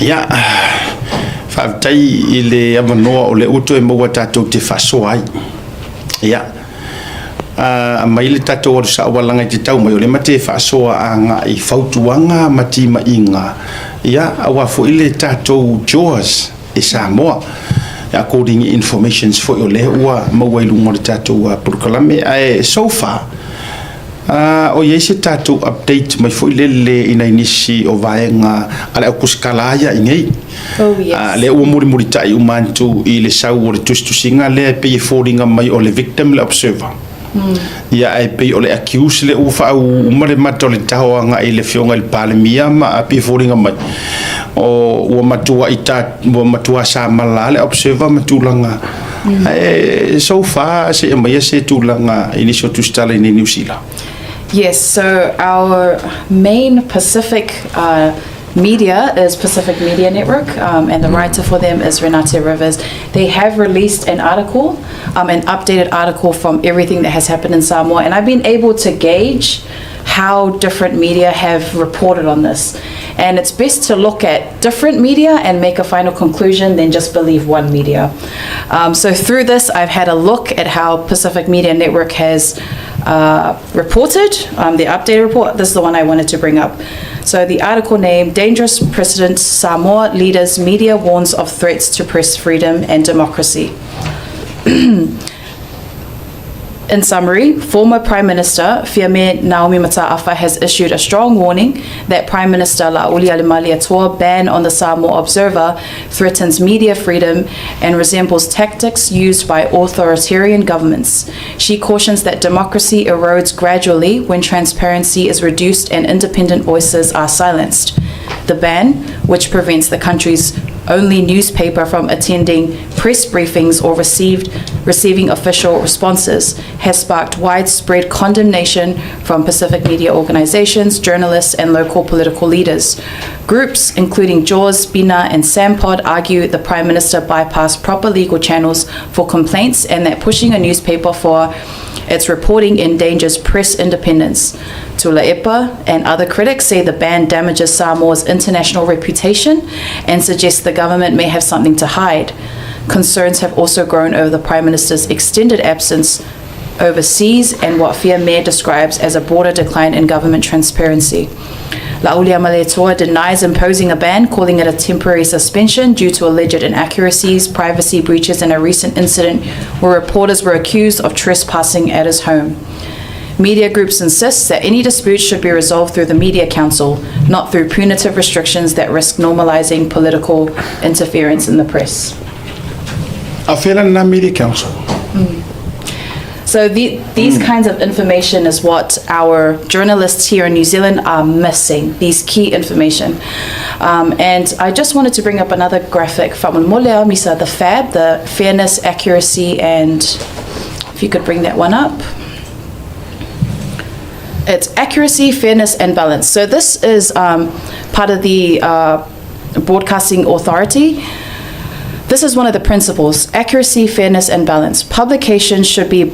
Ia, faafetai i le avanoa o lea ua toe maua tatou te faasoa ai. Ia, aumai le tatou alu sao alaga i te tau mai, o lea ma te faasoa agai i fautuaga ma timaiga, ia, aua foi le tatou JAWS e Samoa. According i informations foi o lea ua maua i luga o le tatou polokalame. Ae so far, o i ai se tatou update mai foi lele i nai nisi o vaega a le aukusikala ia i nei? Oh, yes. Lea ua mulimulitai uma atu i le sau o le tusitusiga lea e pei e foliga mai o le victim le observer. Ia, ae pei o le accused lea ua faauu uma le mata o le taho agai i le afioga i le Palemia ma pei e foliga mai o ua matua ita ua matua samala le observer ma tulaga. Ae so far se i aumaia se tulaga i nisi o tusitala i nei Niu Sila. Yes, so our main Pacific media is Pacific Media Network, and the writer for them is Renate Rivers. They have released an article, an updated article from everything that has happened in Samoa, and I've been able to gauge how different media have reported on this. And it's best to look at different media and make a final conclusion than just believe one media. So through this, I've had a look at how Pacific Media Network has reported, the updated report. This is the one I wanted to bring up. So the article named "Dangerous Precedent: Samoa Leaders Media Warns of Threats to Press Freedom and Democracy." In summary, former Prime Minister Fiame Naomi Mata'afa has issued a strong warning that Prime Minister Laaulialemalietoa ban on the Samoa Observer threatens media freedom and resembles tactics used by authoritarian governments. She cautions that democracy erodes gradually when transparency is reduced and independent voices are silenced. The ban, which prevents the country's only newspaper from attending press briefings or receiving official responses, has sparked widespread condemnation from Pacific media organizations, journalists, and local political leaders. Groups, including JAWS, BINA, and Sampod, argue the Prime Minister bypassed proper legal channels for complaints and that pushing a newspaper for its reporting endangers press independence. Tuilaepa and other critics say the ban damages Samoa's international reputation and suggests the government may have something to hide. Concerns have also grown over the Prime Minister's extended absence overseas and what Fiame describes as a broader decline in government transparency. Laauliamaletoa denies imposing a ban, calling it a temporary suspension due to alleged inaccuracies, privacy breaches, and a recent incident where reporters were accused of trespassing at his home. Media groups insist that any dispute should be resolved through the Media Council, not through punitive restrictions that risk normalizing political interference in the press. A fela na Media Council. So these kinds of information is what our journalists here in New Zealand are missing, these key information. And I just wanted to bring up another graphic from Molea Misa, the FAB, the fairness, accuracy, and if you could bring that one up. It's accuracy, fairness, and balance. So this is part of the Broadcasting Authority. This is one of the principles: accuracy, fairness, and balance. Publications should be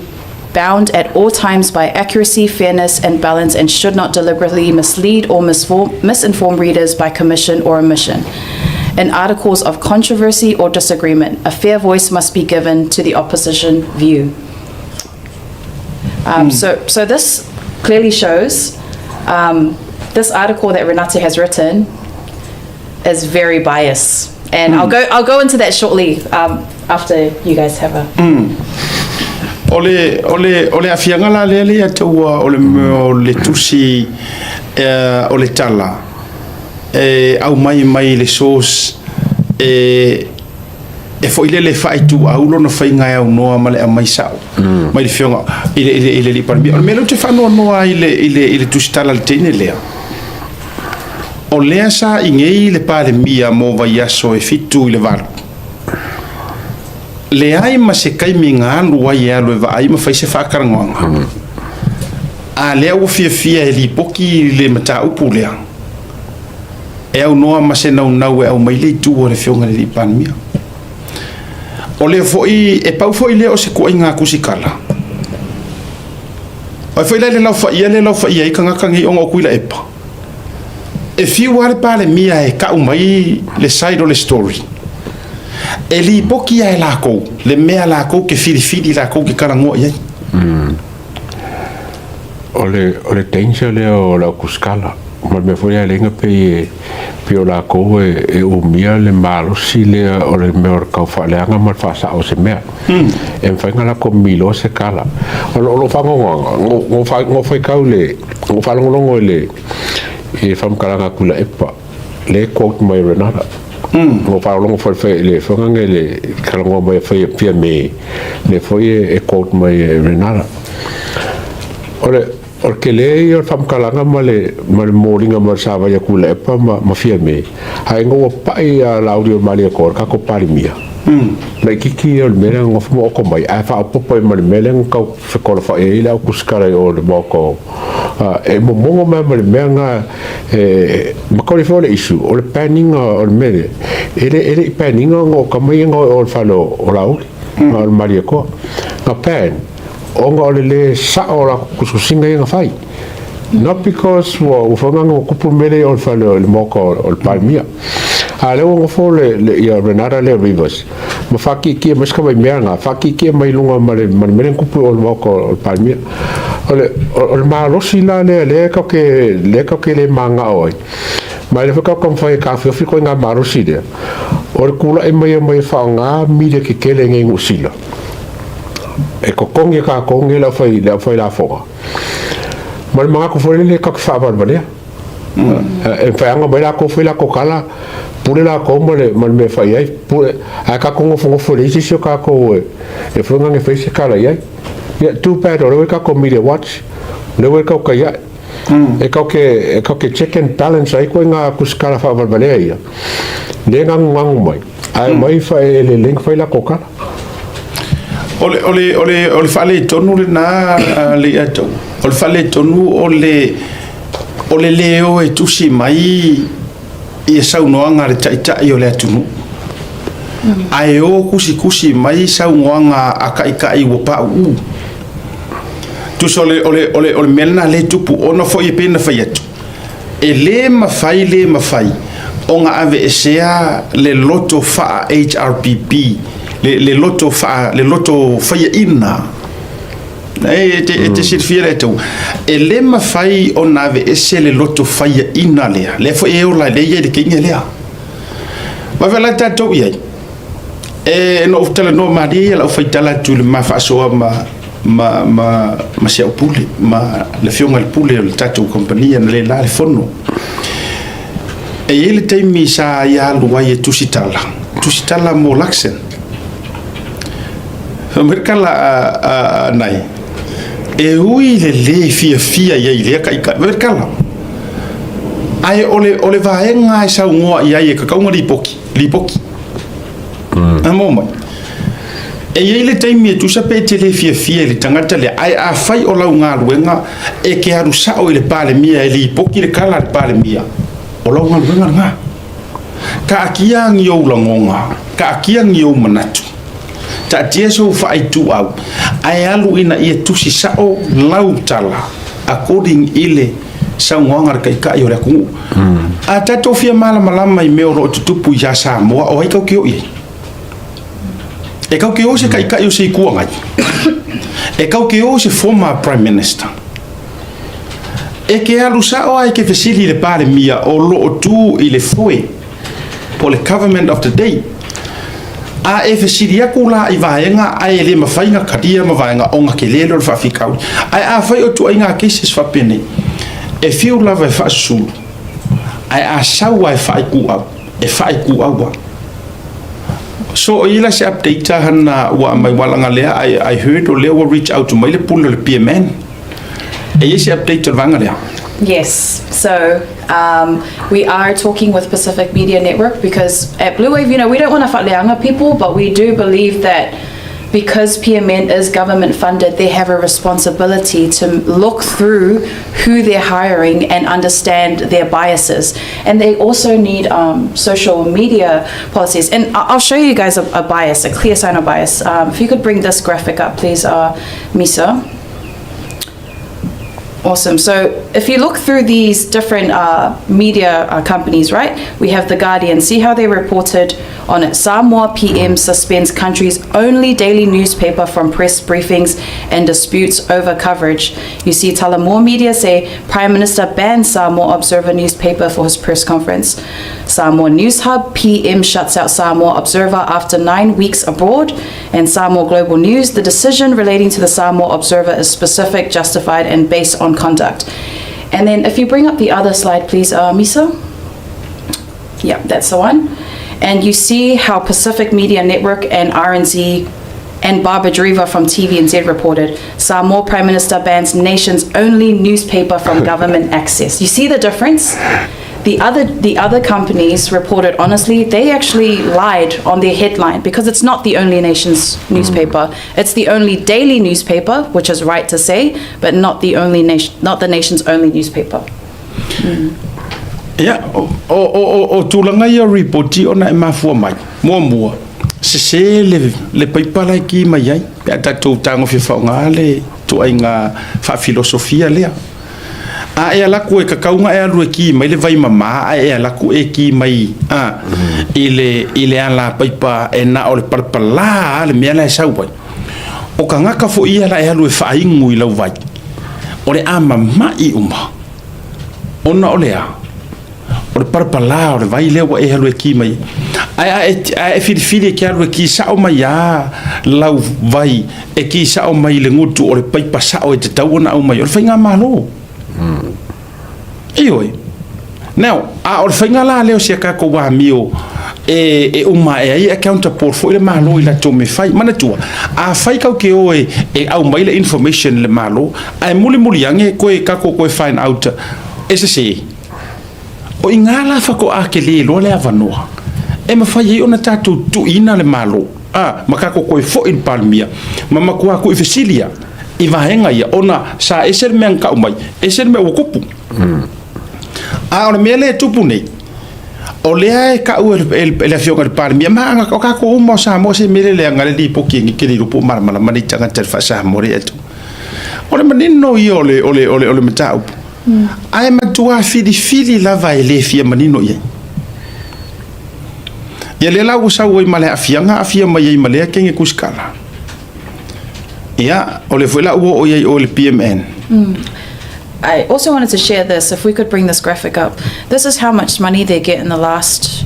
bound at all times by accuracy, fairness, and balance and should not deliberately mislead or misinform readers by commission or omission. In articles of controversy or disagreement, a fair voice must be given to the opposition view. So this clearly shows this article that Renate has written is very biased. And I'll go into that shortly after you guys have a O le afiaga la lea lea taua o le tusi o le tala e au mai mai le source e foi lele faaitu au lona faiga e aunoa ma le aumai sao mai le fioga i le alii Palemia. O le mea lea ou te faanoanoa ai i le tusitala le teine lea o lea sa igei le Palemia mo vaiaso e 7 i le 8 leai ma se kaimi ga alu ai e alu e vaai ma fai se faatalanoaga a lea ua fiafia e lipoki le mataupu lea e aunoa ma se naunau e aumai le itu o le afioga i le alii Palemia. O lea foi e pau foi lea o se kuaiga kusikala ai foi la le laufaia le laufaia ai tagata nei ona o Tuilaepa. E fiu lava le Palemia e tau mai le side o le story, e lipoti lava e latou le mea latou te filifili latou te talanoa i ai. O le, o le danger lea o le aukusikala, ma le mea foi lea e pei e pei o lakou e, e umia le malosi lea o le mea o le tau faaleaga ma le faasao o se mea. E mafai ona latou miloa se kala. O lo, o lou faanoanoaga, go faitau le, go faalogologo i le i le faamatalaga a Tuilaepa, le quote mai Renata. Go faalogologo foi le le fagaga le talanoa mai fai Fiame, le foi e quote mai Renata. O le o le tele ia o le faamatalaga ma le moliga ma le savali a Tuilaepa ma Fiame, ae ina ua pai ia Laaulialemalietoa le tatou Palemia, laitiiti ia o le mea lea na nofo ma oto mai, ae faaopoopo ai ma le mea lea na tau fekolafai ai le aukusikala i o le maota e momono mai ma le mea na e macaulay foi o le issue o le banning o le mea lea e le i ban ina ona o tama ia na o le fale o Laauli ma o le Malietoa na ban ona o le lē sao o latou tusitusiga ia na fai, not because ua fagaga ua tupu le mea lea o le fale o le maota o le Palemia. A lea ua nofo le ia Renata lea Rivers ma faatietie mai se tamai mea na faatietie mai luga ma le mea lea na tupu o le maota o le Palemia. O le malosi la lea lea tatou te le magao ai ma le foi tatou taumafai e taofiofi koiga malosi lea o le tula'i mai mai e faaaoga media tetele nei Niu Sila e totogi e tatou nei le aufai lafoga ma le manatu foi lele tatou te faavalevalea e mafai mai latou fai latou tala pule latou ma le mea fai ai pule ae tatou nofonofo le isi o tatou e foi gage fai se tala i ai. Ia, too bad o lea ua tatou Media Watch lea ua tau kai ai e kau ke check and balance ai koiga kusikala faavalevalea ia le gaguganu mai ae mai fa e le leng fai latou tala. O le faaletonu lena le ia tau. O le faaletonu o le lē o e tusi mai ia saunoaga a le taitai o le atunuu. Ae o tusitusi mai saunoaga a taitai ua pauu. Tusa o le mea lena lea e tupu ona foi e pei ona fai atu. E lē mafai, lē mafai ona aveesea le loto faa HRPP, le loto faiaina. E te silafia le tau. E lē mafai ona aveese le loto faiaina lea. Lea foi e ola lea i le keiga lea. Ma la tatou i ai. E no ou talanoa malie ia lau faitala atu i le ma faasoa ma si au pule, ma le afioga i le pule o le tatou kamupani na le la le fono. E i ai le taimi sa ia alu ai e tusitala, tusitala mo Luxon. Fai mai le tala a nai, e ui le lē fiafia i ai i lea taitai. Fai mai le tala. Ae o le vaega e saunoa i ai e tatau ona lipoti, lipoti. A mo mai. E i ai le taimi e tusa pe te le fiafia i le tagata lea, ae afai o lau galuega e ke alu sao i le Palemia e lipoti le tala a le Palemia, o lau galuega lena. Taatia ni ou lagona, taatia ni ou manatu, taatia sou faaituau, ae alu ina ia tusi sao lau tala according i le saunoaga a le taitai o le atunuu. A tatou fia malamalama i mea o lo o tutupu ia Samoa, o ai kau ke o i ai? E kau ke o se taitai o se Itu Agai. E kau ke o se former Prime Minister. E ke alu sao ai ke fesili i le Palemia o lo o tu i le foe po le government of the day. A e fesili aku la i vaega ae le mafai na talia ma vaega ona ke lele o le faafitauli. Ae afai o tuaiga cases faapenei, e fiu lava e faasusulu, ae a sau lava e faaituau, e faaituau lava. So o i la se update a hana ua mai walaga lea I heard o lea ua reach out mai le pule o le PMN. E i ai se update o le vaega lea? Yes. So we are talking with Pacific Media Network because at Blue Wave, we don't want to faaleaga people, but we do believe that because PMN is government funded, they have a responsibility to look through who they're hiring and understand their biases. And they also need social media policies. And I'll show you guys a bias, a clear sign of bias. If you could bring this graphic up, please, Misa. Awesome. So if you look through these different media companies, right, we have The Guardian. See how they reported on it. Samoa PM suspends country's only daily newspaper from press briefings and disputes over coverage. You see Talamua Media say Prime Minister bans Samoa Observer newspaper for his press conference. Samoa News Hub, PM shuts out Samoa Observer after 9 weeks abroad. And Samoa Global News, the decision relating to the Samoa Observer is specific, justified, and based on conduct. And then if you bring up the other slide, please, Misa. Yeah, that's the one. And you see how Pacific Media Network and RNZ and Barbara Dreaver from TVNZ reported Samoa Prime Minister bans nation's only newspaper from government access. You see the difference? The other companies reported honestly. They actually lied on their headline because it's not the only nation's newspaper. It's the only daily newspaper, which is right to say, but not the only nation, not the nation's only newspaper. Ia, o tulaga ia o ripoti ona e mafua mai. Muamua, sese le paipa la e ki mai ai, pe a tatou tagofia faaaoga le ituaiga faafilosofia lea. A e alu atu e kakau ona e alu e ki mai le vai mama, ae e alu atu e ki mai a, i le ala paipa e na o le palapalā le mea la e sau ai. O kagaka foi ia la e alu e faaigu i lau vai. O le a mama'i uma. Ona o le a, o le palapalā o le vai lea ua e alu e ki mai. Ae a e filifili e ke alu e ki sao mai a lau vai, e ki sao mai le gutu o le paipa sao e tatau ona au mai. O le faiga malo. Ioe. Now, a o le faiga la lea o si a kākou amio e uma e ai accountable foi le malo i latou me fai. Manatua, a fai kau ke o e au mai le information le malo, ae mulimuli age koe kako koe find out e sese. O i ngā la whako a ke le loa le avanoa. E mawhai ai ona tātou tuina le malo. A, ma kako koe fo i le Palemia. Ma makua ku i fesilia. I vaenga ia, ona sa ese le mea kau mai, ese le mea ua kupu. A o le mea lea e tupu nei, o lea e kau e le afioga i le Palemia, ma anga o kako uma o Samoa se mele le anga le lipoki e ngike le ilopo malamalama nei tagata le faa-Samoa le atu. O le manino ia o le mataupu. Ae matua filifili lava e le fia manino i ai. Ia lea la ua sau ai ma le aafiaga aafia mai ai ma lea kege kusikala. Ia, o le foi la ua o i ai o le PMN. I also wanted to share this, if we could bring this graphic up. This is how much money they get in the last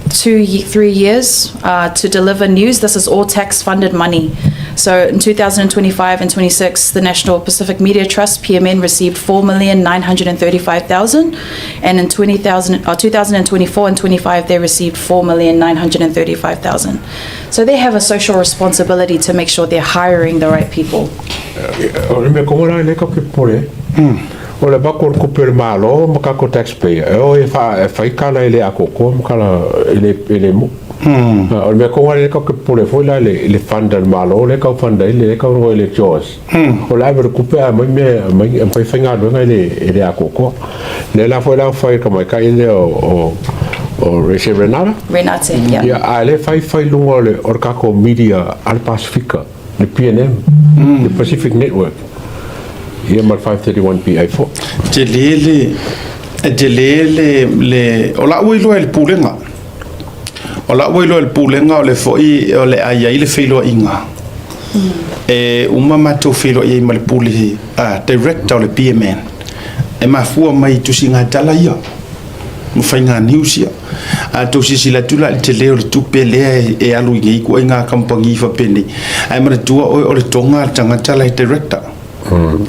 2, 3 years to deliver news. This is all tax funded money. So in 2025 and 26, the National Pacific Media Trust, PMN, received 4,935,000. And in 20,000, 2024 and 25, they received 4,935,000. So they have a social responsibility to make sure they're hiring the right people. O le mea kongo la le ka ke pole. O le bako o le kupe o le malo ma kako taxpayer. E o e fa e fai kala i le akoko ma kala i le mu. O le mea kongo le ka ke pole foi la le fund al malo le ka fund ai le ka o le Jaws. O la le kupe a mai me mai mai fai ngā i le akoko. Le la foi la fai ka mai ka i le o Rese Renata. Renate, yeah. Ia, a le fai fai lunga o le kako media al Pasifika, le PNM, le Pacific Network. Ia ma le 531 PA4. Tele le e tele le o la ua iloa i le pulega. O la ua iloa i le pulega o le foi o le ai ai le feiloaiga. E uma matou feiloai ai ma le pule director o le PMN. E mafua mai i tusiga tala ia ma faiga news ia. A tou silasila atu la i le tele o le tupe lea e alu i nei ituaiga kamupani faapenei. Ae manatua oe o le Toga le tagata la e director.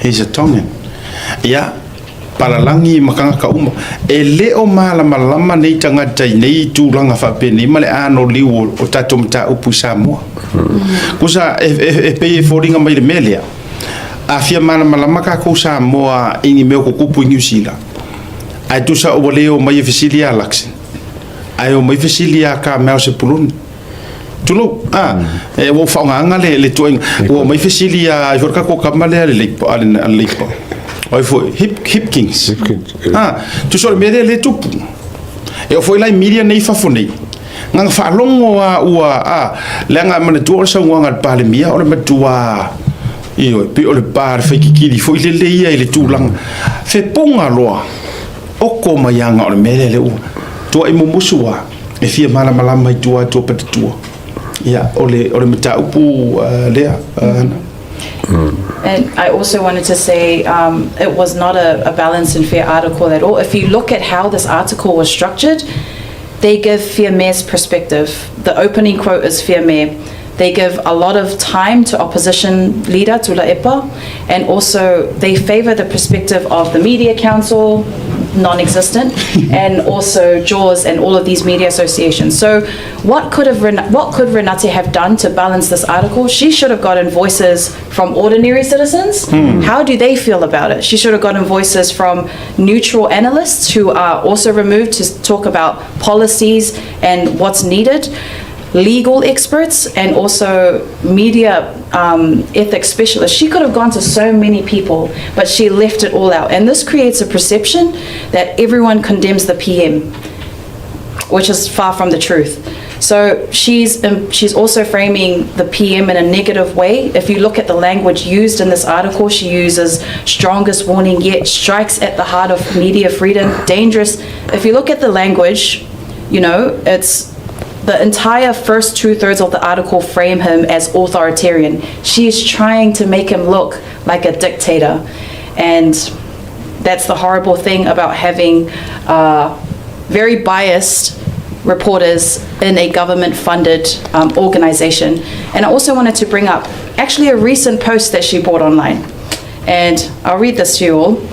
He's a Tongan. Ia, palalagi ma tagata uma. E le o malamalama nei tagata i nei tulaga faapenei ma le anoliu o tatou mataupu i Samoa. Kusa e pei e foliga mai le mea lea. A fia malamalama kakou Samoa i ni mea o kukupu i Niu Sila. Ae tusa ua le o mai e fesili ia Luxon. Ae o mai fesili ia ka mea o se puluni. Tulou, e ua ou faaaogaga le tuaiga. Ua mai fesili ia ai foi le kakou kama lea le Leipa, a le Leipa. O ai foi, Hipkins. Hipkins. Ah, tusa o le mea lea le tupu. E o foi la i media nei fafo nei. Nganga faalogo a ua a leaga e manatua o le saunoaga a le Palemia o le matua. Ioe, pei o le pa a le faikikili foi lele ia i le tulaga fepoga loa, oko mai aga o le mea lea lea ua tuai mumusu a e fia malamalama i tua atu o patatua. Ia, o le, o le mataupu uh, lea. Uh, And I also wanted to say um, it was not a, a balanced and fair article at all. If you look at how this article was structured, they give Fiame's perspective. The opening quote is Fiame. They give a lot of time to opposition leader Tuilaepa, and also they favor the perspective of the media council, non-existent, and also JAWS and all of these media associations. So what could have what could Renate have done to balance this article? She should have gotten voices from ordinary citizens. Hmm. How do they feel about it? She should have gotten voices from neutral analysts who are also removed to talk about policies and what's needed legal experts and also media um, ethics specialists. She could have gone to so many people, but she left it all out. And this creates a perception that everyone condemns the PM, which is far from the truth. So she's um, she's also framing the PM in a negative way. If you look at the language used in this article, she uses strongest warning yet, strikes at the heart of media freedom, dangerous. If you look at the language, you know, it's the entire first two thirds of the article frame him as authoritarian. She is trying to make him look like a dictator. And that's the horrible thing about having uh, very biased reporters in a government funded um, organization. And I also wanted to bring up actually a recent post that she brought online. And I'll read this to you all.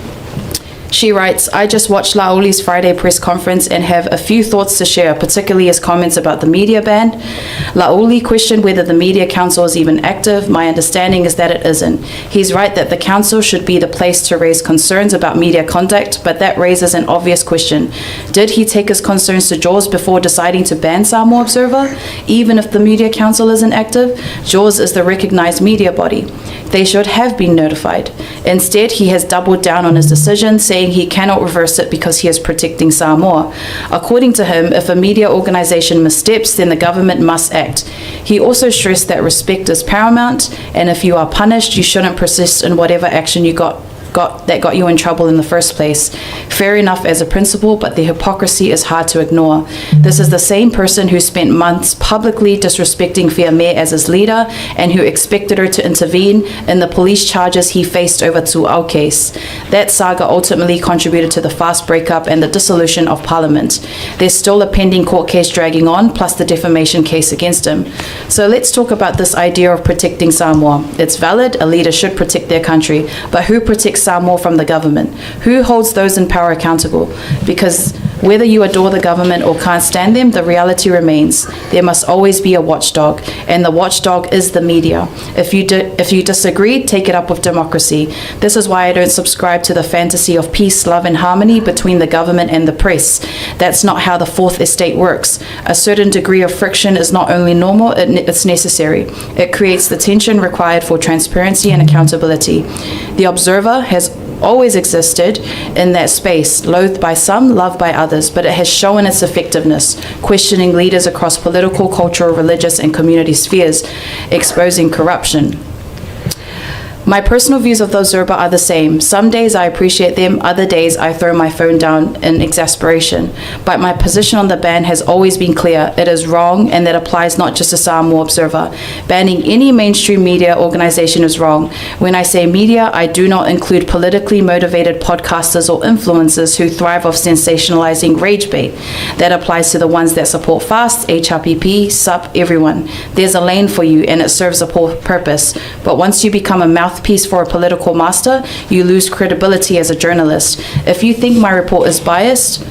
She writes, I just watched La'auli's Friday press conference and have a few thoughts to share, particularly his comments about the media ban. La'auli questioned whether the media council is even active. My understanding is that it isn't. He's right that the council should be the place to raise concerns about media conduct, but that raises an obvious question. Did he take his concerns to JAWS before deciding to ban Samoa Observer? Even if the media council isn't active, JAWS is the recognized media body. They should have been notified. Instead, he has doubled down on his decision, saying he cannot reverse it because he is protecting Samoa. According to him, if a media organization missteps, then the government must act. He also stressed that respect is paramount, and if you are punished, you shouldn't persist in whatever action you got got that got you in trouble in the first place. Fair enough as a principle, but the hypocrisy is hard to ignore. This is the same person who spent months publicly disrespecting Fiame as his leader and who expected her to intervene in the police charges he faced over Tuau case. That saga ultimately contributed to the fast breakup and the dissolution of parliament. There's still a pending court case dragging on, plus the defamation case against him. So let's talk about this idea of protecting Samoa. It's valid, a leader should protect their country, but who protects Samoa from the government? Who holds those in power accountable? Because whether you adore the government or can't stand them, the reality remains. There must always be a watchdog, and the watchdog is the media. If you, if you disagree, take it up with democracy. This is why I don't subscribe to the fantasy of peace, love, and harmony between the government and the press. That's not how the fourth estate works. A certain degree of friction is not only normal, it, it's necessary. It creates the tension required for transparency and accountability. The observer has always existed in that space, loathed by some, loved by others, but it has shown its effectiveness, questioning leaders across political, cultural, religious, and community spheres, exposing corruption. My personal views of those Zerba are the same. Some days I appreciate them, other days I throw my phone down in exasperation. But my position on the ban has always been clear. It is wrong, and that applies not just to Samoa Observer. Banning any mainstream media organization is wrong. When I say media, I do not include politically motivated podcasters or influencers who thrive off sensationalizing rage bait. That applies to the ones that support FAST, HRPP, SUP, everyone. There's a lane for you, and it serves a purpose. But once you become a mouthpiece for a political master, you lose credibility as a journalist. If you think my report is biased,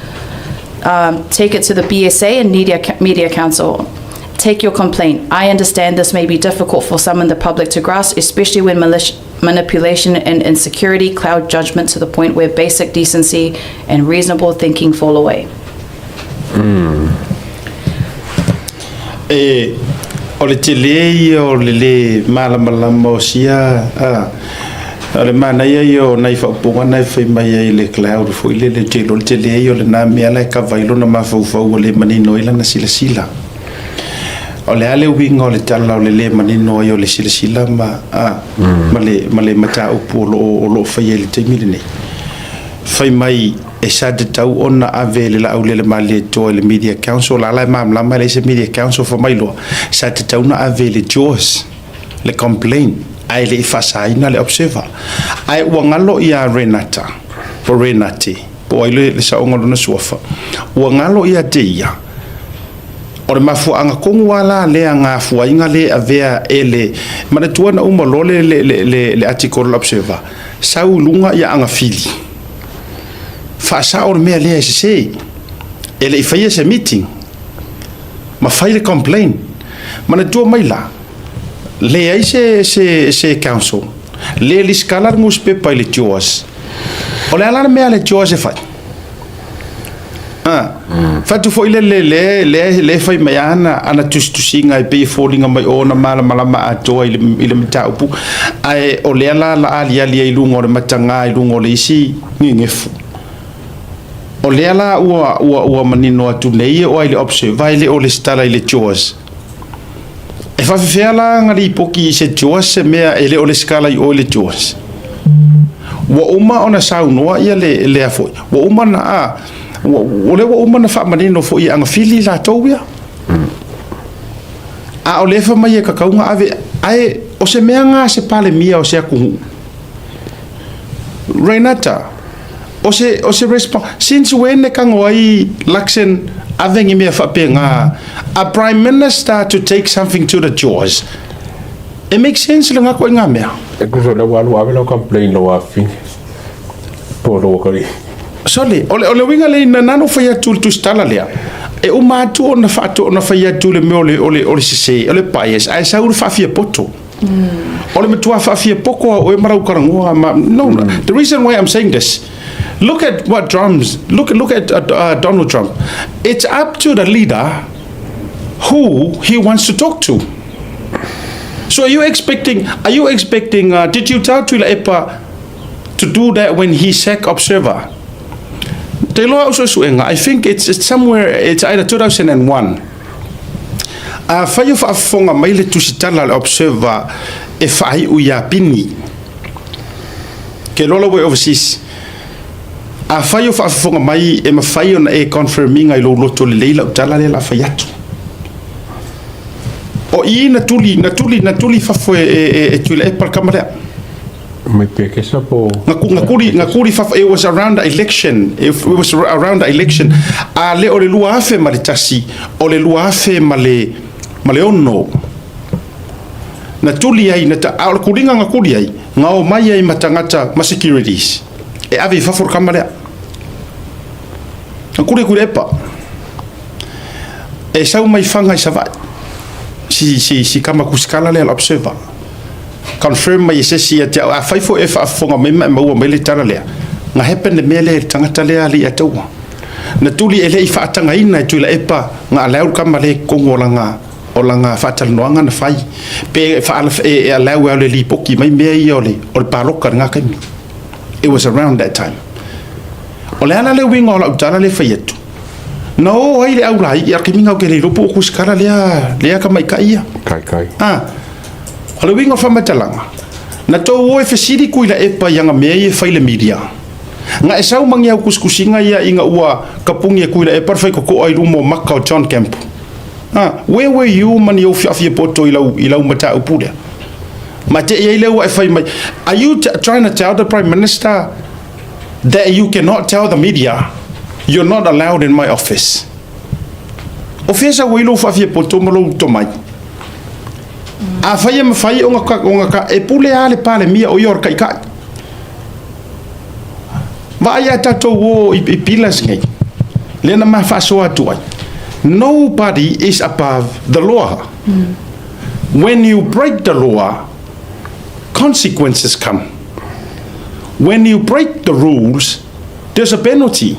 um, take it to the BSA and Media, Media Council. Take your complaint. I understand this may be difficult for some in the public to grasp, especially when manipulation and insecurity cloud judgment to the point where basic decency and reasonable thinking fall away. Mm. E, o le tele ia o le lē malamalama o sia a, o le manaia ia o nai faaupuga na e fai mai ai le cloud foi lele, ou te iloa o le tele ia o lena mea la e kava ai lona mafaufau ua le manino ai lana silasila. O le a le uiga o le tala o le lē manino ai o le silasila ma, a, ma le, ma le mataupu o lo o, o lo o faia i le taimi lenei? Fai mai e sa tatau ona ave le Laaulialemalietoa i le Media Council, la la e malamalama e leai se Media Council, fai mai loa, sa tatau ona ave i le JAWS le complaint ae le i faasaina le Observer. Ae ua galo ia Renata, po Renate, po o ai le, le saoga o lona suafa, ua galo ia te ia, O le mafuaaga tonu lava la lea na afua ai na le avea e le manatua na uma loa le, le, le, le, le article o le Observer, sau i luga ia agafili, faasao le mea lea e sese, e le i faia se meeting, ma fai le complaint. Manatua mai la, leai se, se, se council, le lisikala le newspaper i le JAWS. O le a la le mea a le JAWS e fai? Ah, fatu foi le le le le le fai mai ana ana tusitusiga e pei e foliga mai o ona malamalama atoa i le i le mataupu ae o lea la la aliali ai i luga o le mataga i luga o le isi gegefu. O lea la ua ua ua manino atu nei e oo ai i le observer e le o lesitala i le JAWS. E faafefea la na lipoti i se JAWS se mea e le o lesitala i o i le JAWS? Ua uma ona saunoa ia le lea foi. Ua uma na a ua, o lea ua uma na faamanino foi e agafili latou ia. A o lea fai mai e tatau na ave ae o se mea na se Palemia o se atunuu. Renata, o se, o se response, since when e tago ai Luxon ave ni mea faapena, a Prime Minister to take something to the jaws? E make sense lena ituaiga mea. E tusa o lea ua alu ave lau complain lau afafine po o lou atalii. Sole, o le, o le uiga lea na na fai atu le tusitala lea, e uma atu ona faato, ona fai atu le mea o le, o le, o le sese, o le bias, ae sau le faafiapoto. O le matua faafiapoto a oe ma lau talanoa ma, no, the reason why I'm saying this, look at what Trump's, look, look at Donald Trump. It's up to the leader who he wants to talk to. So are you expecting, are you expecting, did you tell Tuilaepa to do that when he sacked Observer? Te iloa au suesuega, I think it's, it's somewhere, it's either 2001. Afai o faafofoga mai le tusitala a le Observer e faaiu iā Pini, ke iloa la ua e overseas, afai o faafofoga mai e mafai ona e confirm ina i lou loto lelei lau tala lea o le a fai atu. O i na tuli, na tuli, na tuli i fafo e, e, e, e Tuilaepa le kama lea. Mai Pekesa po Na, na kuli, na kuli fafo, it was around the election, it was around the election. A le o le 2001, o le 2006. Na tuli ai, na ta, a o le kuliga na tuli ai, na omai ai ma tagata ma securities. E ave i fafo le kama lea. Na kuli e Tuilaepa. E sau mai Faga i Savaii, si, si, si kama kusikala lea le Observer. Confirm mai e se isi ia te au, afai foi e faafofoga mai ma e maua mai le tala lea, na happen le mea lea i le tagata lea alii ataua. Na tuli e le i faatagaina e Tuilaepa na allow le kama lea i totonu o lana, o lana faatalanoaga na fai, pe e, e, e allow e alu e lipoti mai mea ia o le, o le paloka i lena taimi. It was around that time. O le a la le uiga o lau tala lea e fai atu? Na o ai le au laiti a le taimi lena ou te le iloa po o kusikala lea, lea tamaitai ia. Kaikai. A, o le uiga o le faamatalaga, na tou o e fesili Tuilaepa i ana mea ia e fai i le media. Na e sau ma ni au tusitusiga ia ina ua kapuni e Tuilaepa le faitotoa i luma o maka o John Campbell. A, where were you ma ni ou fiafiapoto i lau, i lau mataupu lea? Ma te i ai lea ua e fai mai, are you trying to tell the Prime Minister that you cannot tell the media you're not allowed in my office? O fea sau ai lou faafiapoto ma lou tomai? Afai e mafai ona ka, ona ka, e pule lava le Palemia o ia o le taitai. Vaai a tatou o i, i pillars nei, lea na ma faasoa atu ai. Nobody is above the law. When you break the law, consequences come. When you break the rules, there's a penalty.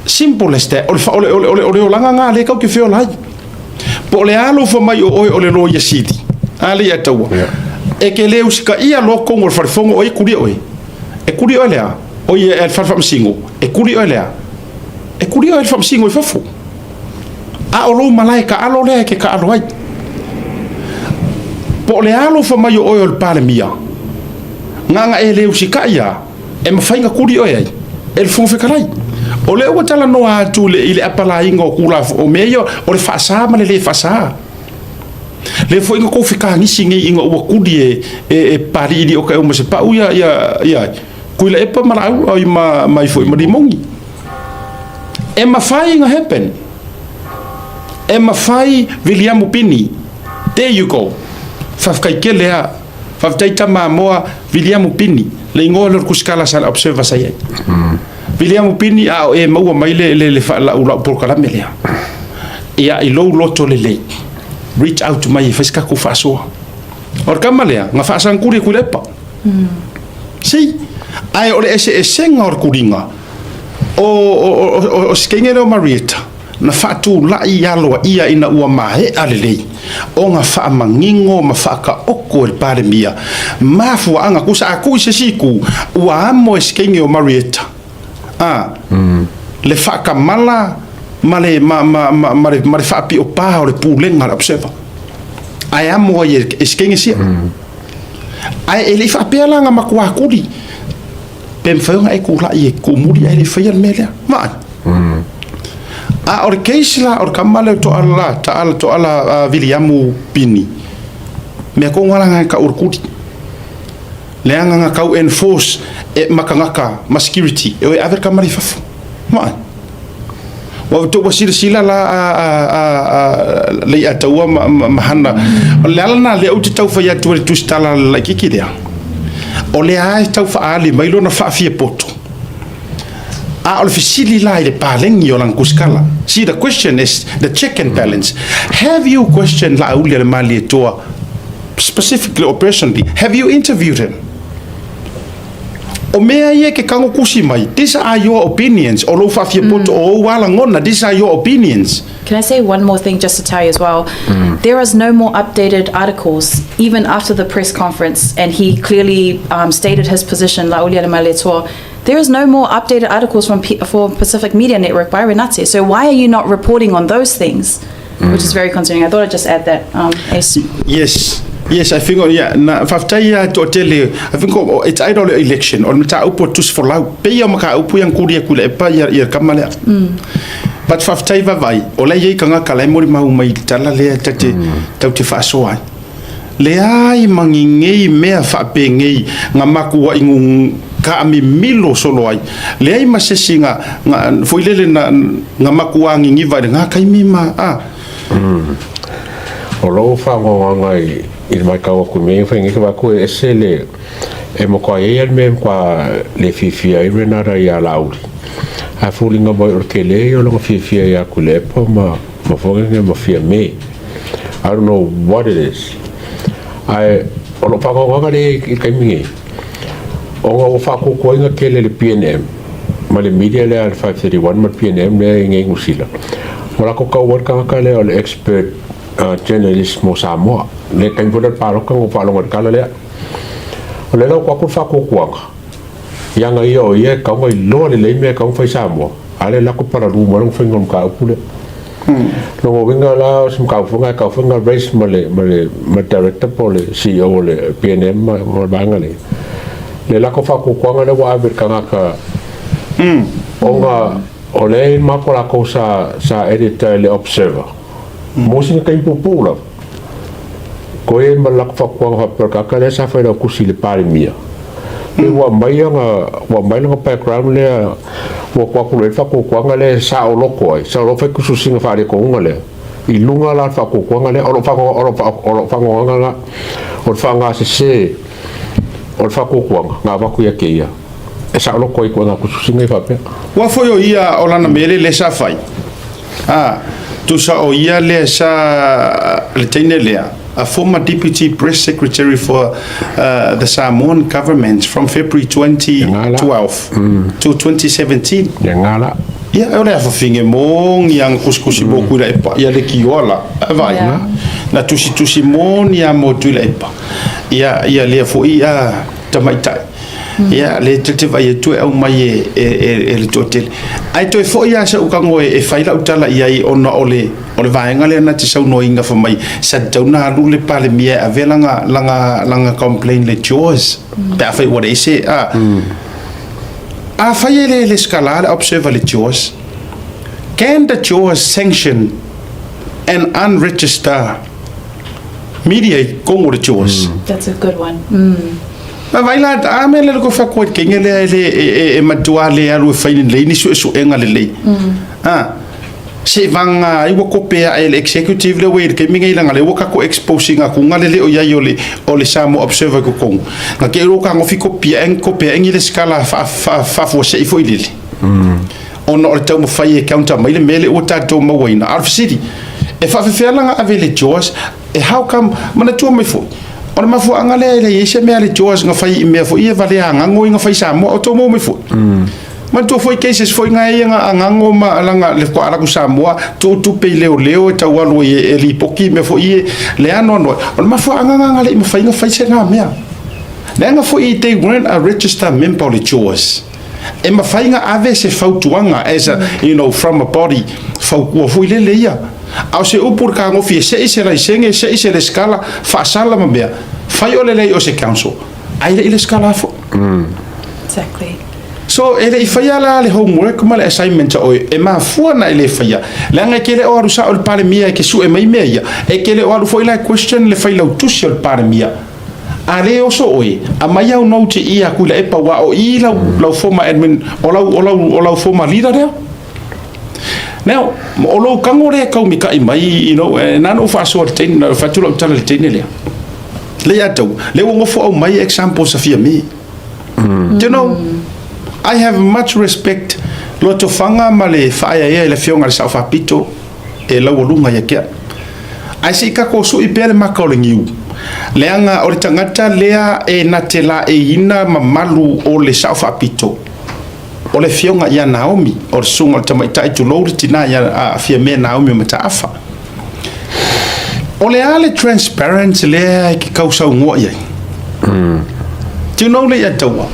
Simple as that. O le, o le, o le, o le, o le olaga lena lea tatou te feola ai. Po o le a lou fai mai o oe o le Loia Sili, a le ia taua. E ke le usitaia loa totonu o le falefono o ai e kuli oe. E kuli oe le a? O ia e le fale faamasino. E kuli oe le a? E kuli oe e le faamasino i fafo. A o lou malae taalo lea e te taalo ai. Po o le alofa mai o oe o le Palemia, na ona e le usitai lava, e mafai ona tuli oe ai e le Fofoga Fetalai. O lea ua talanoa atu i le apalaiga o Tulafono, o mea ia o le faasa ma le le faasa. Lea foi na tou fetagisi nei ina ua tuli e e Papali'i ma Sapau ia ia ia Tuilaepa ma Laau oi ma mai foi ma Limoni. E mafai ona happen. E mafai Viliamu Pini. There you go. Faafetai tele lava. Faafetai Tamamoa Viliamu Pini. Le igoa lea o le kusikala sa le Observer sa i ai. Viliamu Pini a o e maua mai le le le lau lau polokalame lea. Ia i lou loto lelei. Reach out mai e fai se tatou faasoa. O le tama lea, na faasanguli e Tuilaepa. See? Ae o le eseesega o le tuliga, o, o, o, o si teine lea o Marietta, na faatulai aloaia ina ua maea lelei ona faamanino ma faataoto e le Palemia mafuaaga tusa a tuu i se isi itu, ua amo e si teine o Marietta a le faatamala ma le, ma, ma, ma, ma le, ma le faapiopa o le pulega a le Observer. Ae amo ai e si teine sia. Ae e le i faapea la na matua tuli pe mafai ona e tulai e tuumuli ae le i faia le mea lea. Vaai. A o le case la o le tama lea o Toala la, Taala Toala Viliamu Pini, mea tonu lava la na tau o le tuli. Leaga na tau enforce e ma tagata ma security e o e ave le tama lea i fafo. Vaai. Ua outou ua silasila la a, a, a, a Leiataua ma, ma, ma Hana. O le ala lena lea ou te tau fai atu ai le tusitala laitiiti lea. O lea lava e tau faaali mai lona faafiapoto. A o le fesili la i le paleni o lana tusitala. See, the question is the check and balance. Have you questioned Laauli-a-le-Malietoa specifically or personally? Have you interviewed him? O mea ia e ke kago kusi mai, these are your opinions, o lou faafiapoto, o ou lagona, these are your opinions. Can I say one more thing just to tell you as well? There is no more updated articles, even after the press conference, and he clearly stated his position, La'aulialemalietoa. There is no more updated articles from P- for Pacific Media Network by Renate. So why are you not reporting on those things? Which is very concerning. I thought I'd just add that, Ace. Yes. Yes, I think, yeah, na faafetai ia toatele. I think oh, it's either o le election o le mataupu o tusi folau. Pei o mataupu ia na kuli aku i le epa ia, ia kama lea. But faafetai vaavaai, o la e i ai tagata la e molimau mai i le tala lea ta te, tau te faasoa ai. Leai ma ni nei mea faapenei na matuai nu taamimilo solo ai. Leai ma se isi na, na, foi lele na, na matua niniva i lena taimi ma, a. O lou fagoagoaga i i le matau atu i mea ia fai nei, vaai atu e ese le, e matua i ai lava le mea e matua le fiafia ai Renata ia Laauli. Ae foliga mai o le tele ia o lona fiafia ia Tuilaepa ma ma Fogege ma Fiame. I don't know what it is. Ae o lou faagaogaoga lea i le taimi nei, ona ua faatuatuaina tele le PNM ma le media lea a le 531 ma le PNM lea i inei i Niu Sila, ua latou tau ai le tagata lea o le expert journalist mo Samoa. Le taimi foi lea o le palota na ou faalogo ai i le tala lea. O lea la ua tuu atu le faatuatuaga i aga ia o ia e tatau ona iloa lelei mea e tatau ona fai i Samoa, a o lea e alu atu palalū mai lona faiga o le mataupu lea. Lona uiga la o se mataupu foi lena e tatau foi ona raise ma le ma le ma le director po o le CEO o le PNM ma le vaega lea. Le lako faatuatuaga lea ua ave i le tagata ona o lea e i ai matou latou sa sa editor i le Observer mo sina taimi puupuu lava. Koe ai ma le lako faatuatuaga faapea o le tagata lea sa fai lau tusi i le Palemia. Pei ua aumai ana ua aumai lona background lea ua tuu atu loa i ai le faatuatuaga lea e saoloto ai, sau loa fai tusitusiga faaletonuga lea i luga la o le faatuatuaga lea. O lou o lou o lou faanoanoaga lena, o le faagasese o le faatuatuaga na avatu ia te ia e saoloto ai ituaiga tusitusiga ia faapea. Ua foi o ia o lana mele lea sa fai. A, tusa o ia lea sa le teine lea, a former deputy press secretary for the Samoan government from February 2012 to 2017. Ia nga la. Ia, o le afafine moni a na tusitusi mo Tuilaepa, ia le kioa la, e vaai, na tusitusi moni a mo Tuilaepa, ia, ia lea foi a tamaitai. Ia, le te te vaai atu e aumai e, e, e, e le toatele. Ae toe foi lava sa'u tago e, e fai lau tala i ai ona o le, O le vaega lea na te saunoaina fai mai sa tatau ona alu le Palemia e ave lana, lana, lana complaint i le JAWS pe afai ua leai se, a. Afai e le lesitala le Observer i le JAWS, can the JAWS sanction an unregistered media i totonu o le JAWS? That's a good one. Vaai la, a mea lea ko fai atu kenge lea e le e matua le alu e fai lelei ni suesuega lelei. A se vanga ai ua kope ae le executive le ua i le taimi nei leaga lea ua tatou expose ina atu le le o i ai o le o le Samoa Observer i totonu. Na te i ua tagofi kopia e kope ae ni lesitala faafuasei foi lele. Ona o le taumafai e counter mai le mea lea ua tatou mauaina. A o le fesili, e faafefea la ona ave i le JAWS? E how come, manatua mai foi, o le mafuaaga lea e leai ai se mea a le JAWS na fai i mea foi ia valea agago ia na fai i Samoa, o tou maua mai foi. Manatua foi cases foi na ia na agago ma lana le faatoa alu atu Samoa, tuu tupe i leoleo e tau alu ai e lipoti mea foi ia, le anoanoai. O le mafuaaga lena na le i mafai ona fai se na mea. Leaga foi they weren't a registered member o le JAWS. E mafai ona ave se fautuaga as a, you know, from a body, fautua foi lele ia. A o se upu i le kagofi e sei se laisene, sei se lesitala, faasala ma mea, fai o le leai o se council, ae le i lesitala foi. Exactly. So, e le i faia la le homework ma le assignment a oe, e mafua ona e le faia, leaga e te le o alu sao i le Palemia e te sue mai mea ia, e te le o alu foi la e question le failautusi o le Palemia. A le oso oe, aumai au note i a Tuilaepa aua o i lau, lau former admin, o lau, o lau, o lau former leader lea. Now, o lou tago lea e taumika'i mai, you know, e na ona ou faasoa i le teine, na fai atu lau tala i le teine lea. Lea ia te au, lea ua nofo aumai examples a Fiame. Do you know, I have much respect lotofaga ma le faaeaea i le afioga i le Sao Faapito, e laualuga ia te au. Ae se i tatou sui pea le maka o le niu, leaga o le tagata lea e na te laeiina mamalu o le Sao Faapito, o le afioga ia Naomi, o le susuga o le tamaitai tulou le tina ia Fiame Naomi o Mataafa. O le a le transparent lea e ke kau saunoa i ai? Do you know le ia taua?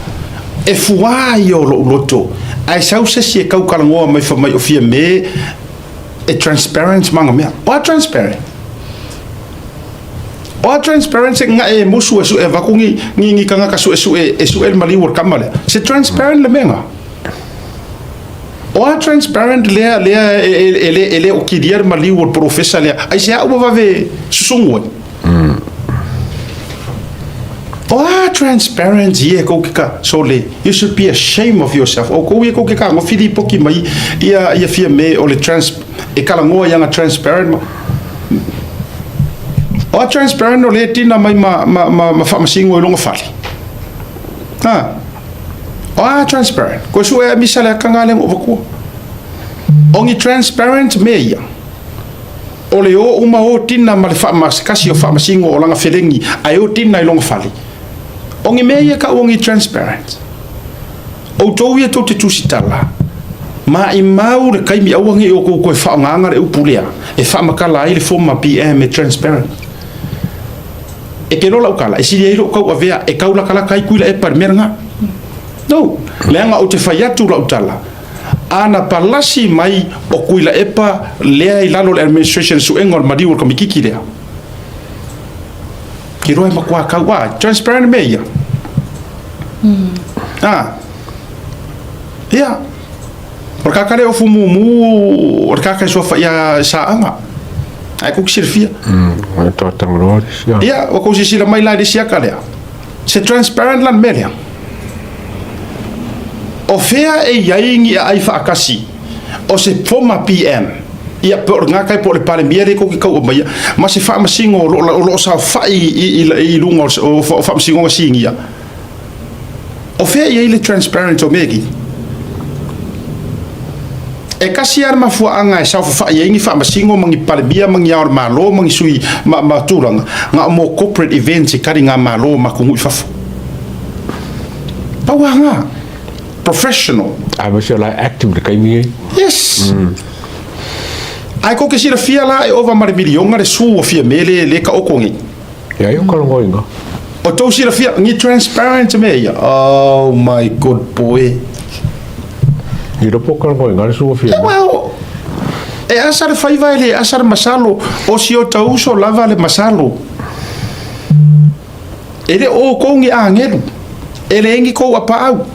E fuā ia o lou loto, ae sau se isi e kau talanoa mai fai mai o Fiame e transparent ma ana mea. O a transparent? O a transparent se nga e musu e sue avatu ni, ni, ni tagata suesue e sue le maliu o le tama lea. Se transparent le mea nga. O a transparent lea, lea e, e, e, le, e le o kilia le maliu o le polofesa lea. Aisea ua vave susugu ai? O a transparent ia e kou ke ka sole, you should be ashamed of yourself. O kou ia kou ke ka ngofi lipoki mai ia ia Fiame o le trans e kalangoa ia nga transparent ma O a transparent o le tina mai ma ma ma, ma faamasingo i longa fale. Ha. O a transparent. Ko su e misa le akanga le ngo vakua. O ni transparent me ia. O le o uma o tina ma le faamasakasi o faamasingo o lana felegi ae o tina i lona fale. O ni mea ia kau o ni transparent. Outou ia tou te tusitala, maimau le taimi aua nei outou toe faaaogaina le upu lea e faamatala ai le former PM e transparent. E te iloa lau tala, e sili ai lou tauavea e taulatalata ai Tuilaepa i le mea lena. No, leaga ou te fai atu lau tala, A na palasi mai o Tuilaepa lea i lalo o le administration suega o le maliu o le kamititi lea. Ke iloa e matua kau a, transparent mea ia. A, ia, o le kaka lea o Fumumu, o le kaka e suafa ia Saaga. Ae kou te silafia. O le toatangaloa le isi aka. Ia, ua kou silasila mai la i le isi aka lea. Se transparent la le mea lea. O fea e i ai ni aai faatasi o se former PM, ia pe o le Gata po o le Palemia lea tou te tau aumaia, ma se faamasino o lo o saofai i luga o faamasinoga sinia? O fea e i ai le transparent o mea nei? E tasi lava le mafuaaga e saofafai ai ni faamasino ma ni Palemia ma ni Ao o le Malo ma ni sui ma tulaga, na o mo corporate events e tali ngā Malo ma atunuu i fafo. Pau lava ngā. Professional. A aemaise o la e active le taimi nei. Yes. Ae kou te silafia la e ova ma le miliona le su ua fia me le le taoto nei. Ia ai o kalongoina. O tou silafia, ni transparent mea ia. Oh my good boy. I ropo kalongoina le su ua fia me. Well, E asa le faiva e le asa le masalo, o si o ta uso lava le masalo. E le o oukou ni agelu, e leai ni kou apaau.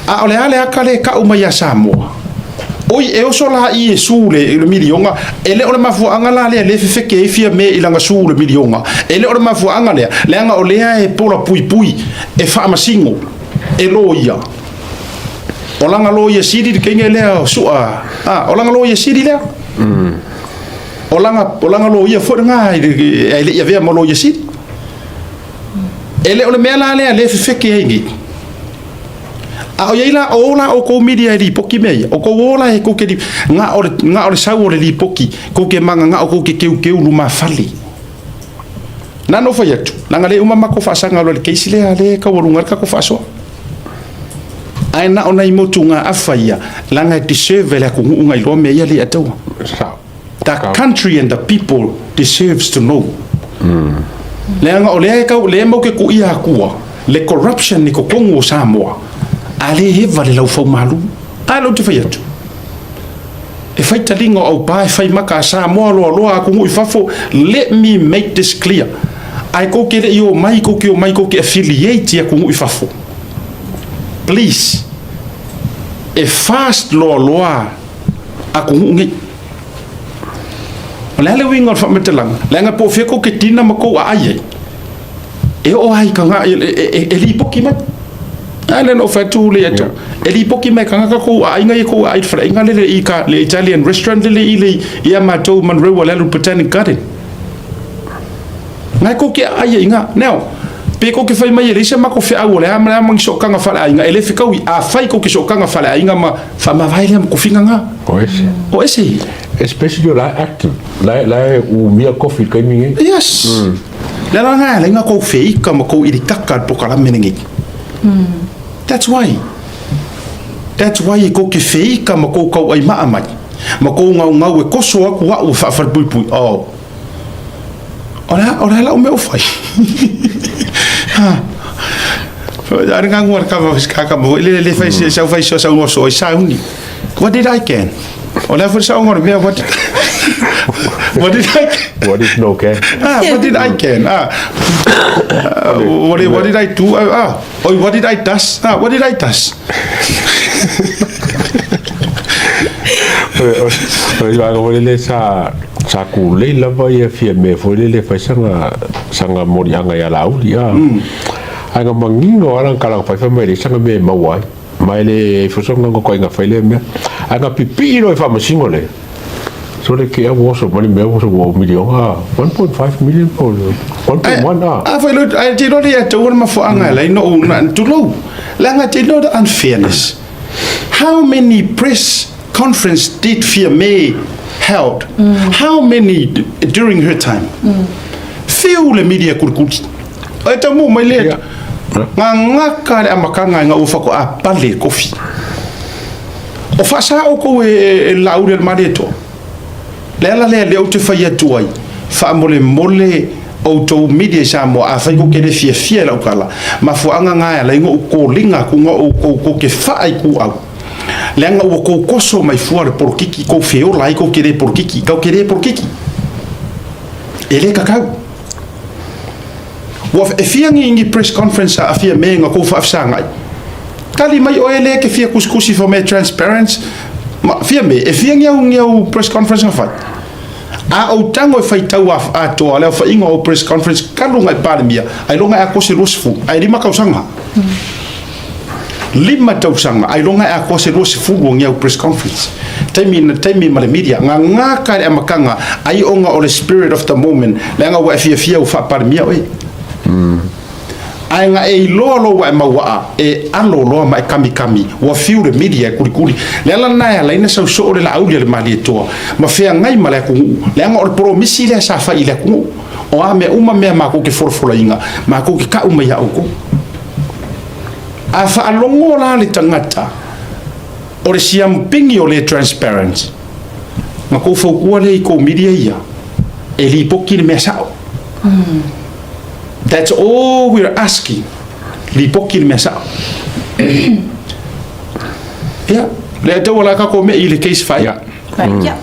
A o le a le aka lea e kau mai ia Samoa? Oi, e oso la i Iesu le, le milioga, e le o le mafuaaga la lea le fefeke ai Fiame i lana su le milioga. E le o le mafuaaga lea, leaga o lea e pola puipui, e faamasino, e loia. O lana loia sili le teine lea o Sua, a, o lana loia sili lea. O lana, o lana loia foi lena, e le i avea ma loia sili. E le o le mea la lea lea e fefeke ai nei. A o i ai la, o la outou media e lipoti mea ia, o kou o la e kou ke, na o le, na o le sau o le lipoti, kou ke mangangao, kou ke keukeu lumafale. Na na ou fai atu, leaga le uma matou faasaga loa i le case lea, lea e taualuga ai le tatou faasoa. Ae na o nai motugaafa ia, leaga e deserve e le atunuu na iloa mea ia le ataua. The country and the people deserves to know. Leaga o lea e tau, lea e mau ke kuia atua, le corruption i totonu o Samoa, a le eva le laufaumalu. A lea ou te fai atu. E fai taliga o aupa, e fai maka a Samoa loaloa atunuu i fafo, let me make this clear. Ae kou ke le i omai, kou ke omai kou ke affiliate i atunuu i fafo. Please, e fast loaloa atunuu nei. O le a le uiga o le faamatalaga? Leaga po o fea kou ke tina ma kou aai ai, e oo lava i taga, e lipoti mai. A lea na ou fai atu le atu, e lipoti mai e tagata kou aaiga ia kou aai i le faleaiga lele i ka le Italian restaurant lele i le ia matou Monroe o le alu i le Botanic Garden. Ngai kou ke aai ai i ina. Now, pe kou ke fai mai e leai se matou feau o le a ma le a ma ni sootaga faaleaiga, e le fetaui. Afai kou ke sootaga faaleaiga ma faamavae lea ma tofiga na. O ese. O ese. Especially o la e active. La e, la e umia kofi i le taimi nei. Yes. Le ala lena e ala ai na kou feika ma kou ilikaka i le polokalame lenei. That's why. That's why e kou ke feika ma kou kauaimaa mai, ma kou gaugau e koso aku a'u e faafalepuipui. Oh. O le a, o le a lau mea o fai? Ha. A le ngangua le kava kaka mo le le fai se sau fai so sau no so sauni. What did I can? O le a foi saonga o le mea what What did I can? What is no can? Ah, what did I can? Ah. What did, what did I do? Ah, oh, what did I does? Ah, what did I does? O le vaega foi lele sa sa kulei lava ia Fiame foi lele e fai sana sana moliaga ia Laauli a. Ae na manino lava lana tala na fai fai mai e leai sana mea e maua ai. Ma e le foi sona kokoiga fai lea mea. Ae na pipii loa i faamasino lea. Sole ke au oso mai le mea oso ua miliona 1.5 million po o 1.1 a. A foi lo ai te lo le tau le mafuaaga e lai no na tulou. Leaga te lo the unfairness. How many press conference did Fiame held? How many during her time? Fiu le media kulikuli. E tau mo mai le ngangaka le amataga ina ua faatoa pale le kofi. O faasa outou e Laauli a le Malietoa. Le ala lea lea ou te fai atu ai, faamolemole outou media i Samoa, afai kou te le fiafia i lau tala, mafuaaga na e ala ai ona ou koliga atu na outou kou te faa i kuau. Leaga ua kou koso mai fua le polokiki, kou feola ai kou te le polokiki, kau te le polokiki. E le kakau. Ua e fia ni ni press conference a fia me nga kou faafesagai. Tali mai oe lea ke fia kusikusi for me transparent ma fia me e fia ni au ni au press conference nga fai. A ou tago e faitau a atoa le aofaiga o press conference talu nga e Palemia ailoga e atoa se 20 ae 5 tausaga. 5 tausaga ailoga e atoa se 20 o ni au press conference. Taimi na taimi ma le media nga ngaka le amataga ai ona o le spirit of the moment leaga ua e fiafia ua faa-Palemia oe. Ae na e iloa loa ua e mauaa, e alo loa ma e kamikami, ua fiu le media e kulikuli. Le ala lena e ala ai ona sau soo le Laauli a le Malietoa ma feagai ma le atunuu, leaga o le polomisi lea sa fai i le atunuu. O a mea uma mea makou ke folafolaina, makou ke kau mai ia oukou. A faalogo la le tagata o le siamupini o le transparent, na kou fautua lea i kou media ia, e lipoti le mea sao. That's all we are asking. Lipoti le mea sao. Ia, Leiataua, o le a tatou me'i i le case faaiu. Right, yeah.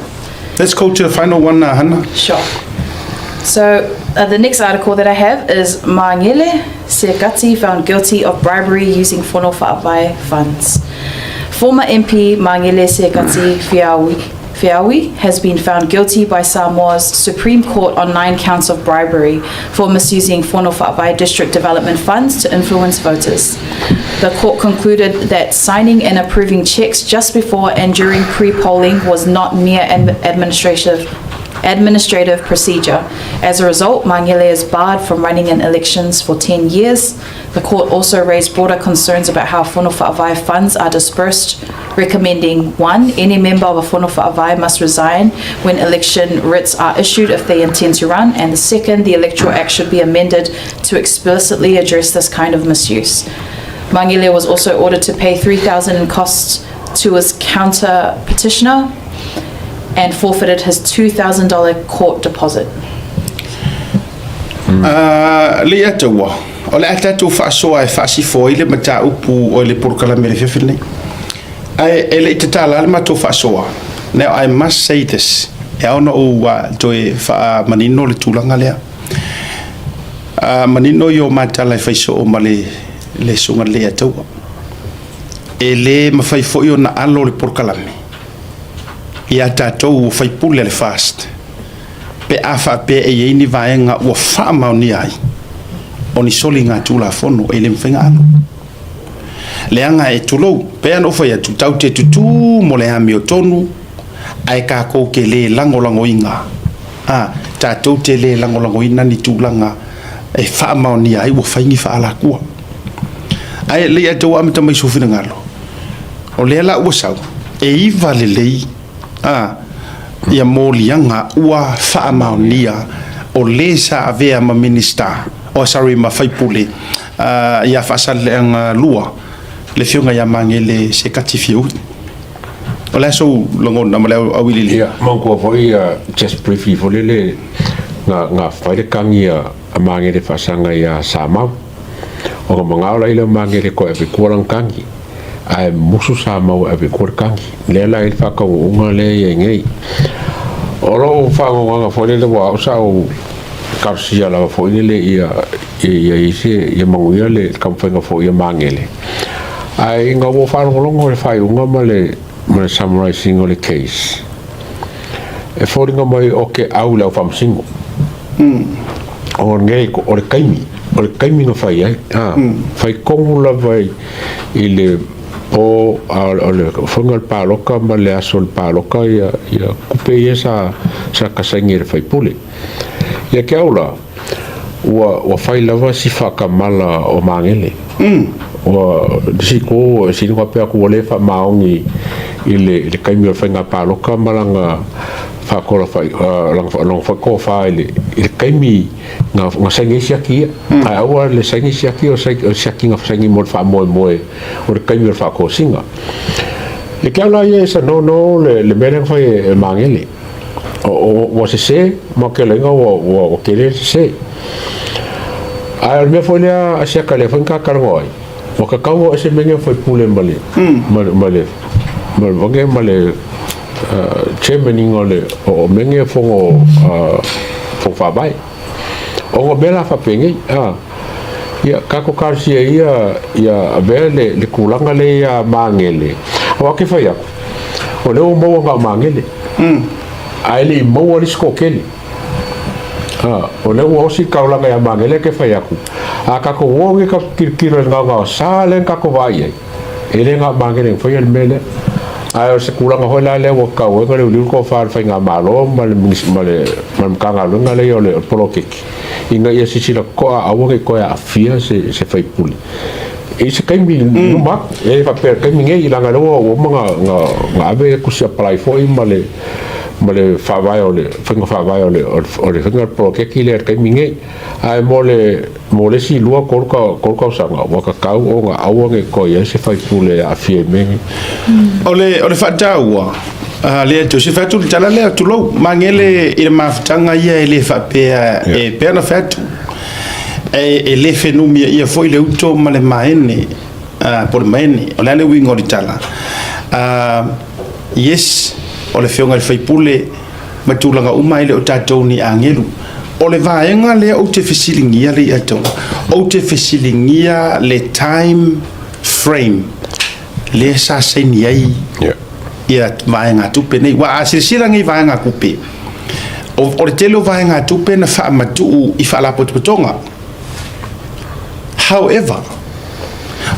Let's go to the final one, Hannah. Sure. So the next article that I have is Magele Sekati found guilty of bribery using Fono Fa'avae funds. Former MP Magele Sekati Feaui has been found guilty by Samoa's Supreme Court on 9 counts of bribery for misusing Fono Fa'avae district development funds to influence voters. The court concluded that signing and approving checks just before and during pre-polling was not mere administrative procedure. As a result, Magele is barred from running in elections for 10 years. The court also raised broader concerns about how Fono Fa'avae funds are dispersed, recommending 1, any member of a Fono Fa'avae must resign when election writs are issued if they intend to run, and the second, the Electoral Act should be amended to explicitly address this kind of misuse. Magele was also ordered to pay $3,000 in costs to his counter petitioner and forfeited his $2,000 court deposit. Leiataua, o le a tatou faasoa e faasifo ai le mataupu o le polokalame i le afiafi lenei. Ae e le i tatala le matou faasoa. Now I must say this, e ao ona ou toe faamanino le tulaga lea. Manino i o ma tala e fai soo ma le le susuga i le Leiataua. E le mafai foi ona alo le polokalame ia tatou o faipule a le FAST pe a faapea e i ai ni vaega ua faamaonia ai o ni soliga tulafono e le mafai ona alo. Leaga e tulou, pei ona ou fai atu, tatou te tutū mo le amiotonu, ae tatou te le lagolagoina, a, tatou te le lagolagoina ni tulaga e faamaonia ai ua fai ni faaalatua. Ae Leiataua amata mai sou finagalo, o lea la ua sau, e 9 lelei, a, ia moliaga ua faamaonia o le sa avea ma Minisita, oh sorry, ma faipule ia Faasaleleaga 2, le afioga ia Magele Sekati Fiaui. O le a sou lagona ma le auiliiliga? Ia, manatua foi, just briefly foi lele, na fai le kagi a Magele faasaga ia Samau. Ona manao laia o Magele toe ave i tua lana kagi, ae musu Samau e ave i tua le kagi. Lea la e i ai le faataunuuga lea e i ai nei. O lou faanoanoaga foi lele aua o au sa ou talosia lava foi lele ia ia i ai se ia manuia le taumafaiga foi a Magele. Ae ina ua faalogologo i le faaiuga ma le ma le summarising o le case, e foliga mai o ke au i le au faamasino. O nei o le taimi, o le taimi na fai ai, a, fai tonu lava i le po o le foga o le paloka ma le aso o le paloka ia ia tupe ia sa sa kasaini e le faipule. Ia te au la, ua ua fai lava si faatamala o Magele. Ua si ko si luga pea atu ua le faamaoni i le i le taimi o le faiga paloka ma lana faakolafai lana faatofa i le i le taimi na na saini ai siaki ia. Ae aua le saini siaki o siaki na saini mo le faamoemoe o le taimi o le faatosina. Ia te au la ia e sa no le le mea lea na fai e Magele. Ua sese ma ke laina ua ua ua tele le sese. Ae o le mea foi lea a siaka lea foi na ta talanoa ai, ua tatau ona ese mea nei o faipule ma le ma le ma le ma le mange ma le chairman ina o le o mea nei o fono fono faavae. Ona o mea la faapenei, a ia tatou talosia ia ia avea le le tulaga lea ia Magele. Aua ou te fai atu, o lea ua maua na o Magele, ae le i maua le isi toatele. O lea ua osi le taulaga ia Magele ke fai atu, a tatou o nei tatou tilotilo i le gaogaosa lea na tatou vaai i ai, e le na o Magele na faia le mea lea. Ae o se tulaga foi la lea ua tatau ai ona liuliu le tofa a le faigamalo ma le ma le ma le Matagaluega lea o le poloketi ina ia silasila totoa aua ne i toe aafia se se faipule i se taimi i luma atu. E le faapea i le taimi nei leaga o lea ua uma ona ona ave tusi apalai foi ma le ma le faavae o le faiga faavae o le o le faiga o le poloketi lea i le taimi nei. Ae mo le mo le isi 2, 3 tausaga, ua tatau ona aua ne i toe i ai se faipule e aafia i mea nei. O le o le faataua a lea toe fai atu le tala lea, tulou, Magele i le mafutaga ia e le faapea e pei ona fai atu, e le fenumia ia foi le uto ma le maene, po o le maene. O le a le uiga o le tala? Yes, o le Afioga i le sui usufono ma tulaga uma, e le o tatou ni agelu. O le vaega lea ou te fesiligia le Leiataua, ou te fesiligia le time frame lea sa saini ai ia vaegatupe nei. Aua a silasila nei vaegatupe, o le tele o vaegatupe na faamatuu i faalapotopotoga. However,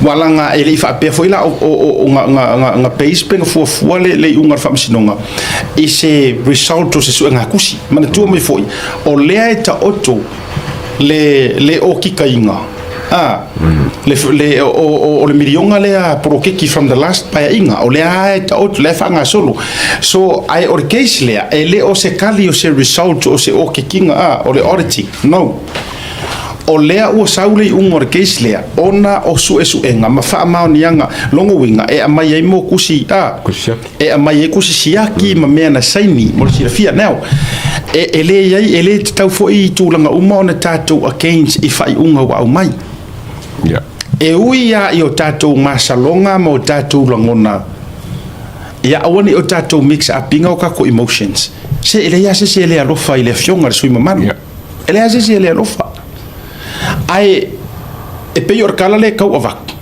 ua laga e le i faapea foi la o na base pe na fuafua le iuga o le faamasinoga i se result o se suegatusi. Manatua mai foi, o lea e taoto le okikaina le o le miliona lea poloketi from the last paeaiga, o lea e taoto, lea e faagasolo. So, ae o le case lea, e le o se kali o se result o se okikiga o le auditing, no. O lea ua sau le iuga o le case lea, ona o suesuega ma faamaoniaga logo uiga e aumai ai mo kusi Kusi siaki. E aumai ai kusi siaki ma mea na saini mo le silafia. Now, e le iai, e le tatau foi i tulaga uma ona tatou against i faaiuga ua aumai. E ui lava i o tatou masaloga ma o tatou lagona, ia aua ne i o tatou mix up ina o tatou emotions. Se e leai lava se isi e le alofa i le afioga i le sui usufono mamalu. E leai lava se isi e le alofa. Ae e pei o le tala lea e tau avatu,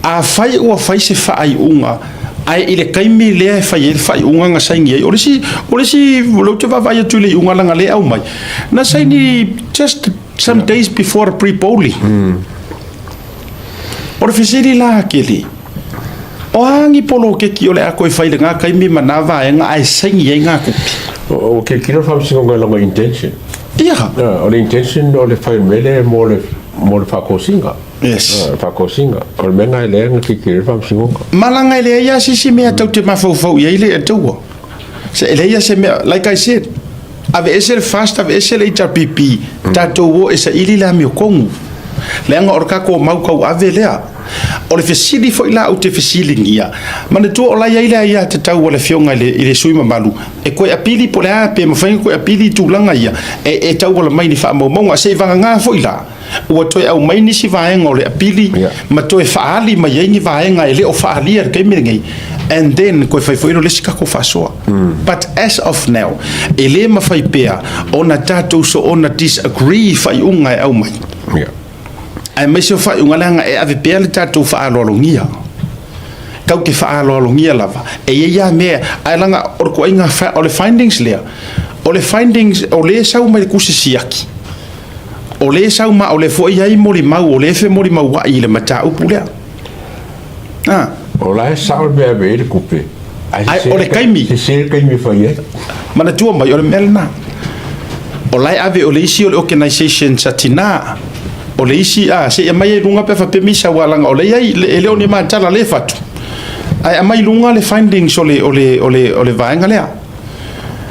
afai ua fai se faaiuga, ae i le taimi lea e fai ai le faaiuga na saini ai, o le isi o lea ou te vaavaai atu i le iuga leaga lea e aumai, na saini just some days before the pre-polling. O le fesili la Keli, o a ni poloketi o le a toe fai i lena taimi ma na vaega ae saini ai ngā kupi? O tilotilo le faamasinoga i lona intention. O le intention o le fai mea lea mo le faatosina. Faatosina. O le mea lena e lea na tilotilo ai le faamasinoga. Malaga e leai lava se isi mea tau te mafaufau i ai le Atua. Se e leai lava se mea, like I said, aveese le FAST, aveese le HRPP, tatou o e saili le amiotonu. Leaga o le tatou mau tauave lea. O le fesili foi la ou te fesiligia, manatua o la e i ai le aiatatau a le afioga i le sui mamalu e toe apili po o le a pe mafai ona toe apili tulaga ia e tauala mai ni faamaumauga. Se i vagana foi la, ua toe aumai nisi vaega o le apili ma toe faaali mai ai ni vaega e le o faaalia i le taimi lenei, and then toe fai foi lea o le isi tatou faasoa. But as of now, e le mafai pea ona tatou soona disagree i faaiuga e aumai. Aemaise o faaiuga leaga e ave pea le tatou faaaloalogia. Tau te faaaloalogia lava. E i ai lava mea, ae leaga o le ituaiga o le findings lea, o le findings o lea e sau mai le tusi siaki, o lea e sau ma o lea foi e i ai molimau, o lea e femolimauai i le mataupu lea. O la e sao le mea e ave ai le tupe. Ae o le taimi. Sese le taimi e fai ai. Manatua mai, o le mea lena. O la e ave o le isi o le organisation sa tina. O le isi, se i aumai ai i luga pe a faapea misa aua leaga o lea e i ai, e le o ni matala lea e fatu. Ae aumai i luga le findings o le vaega lea.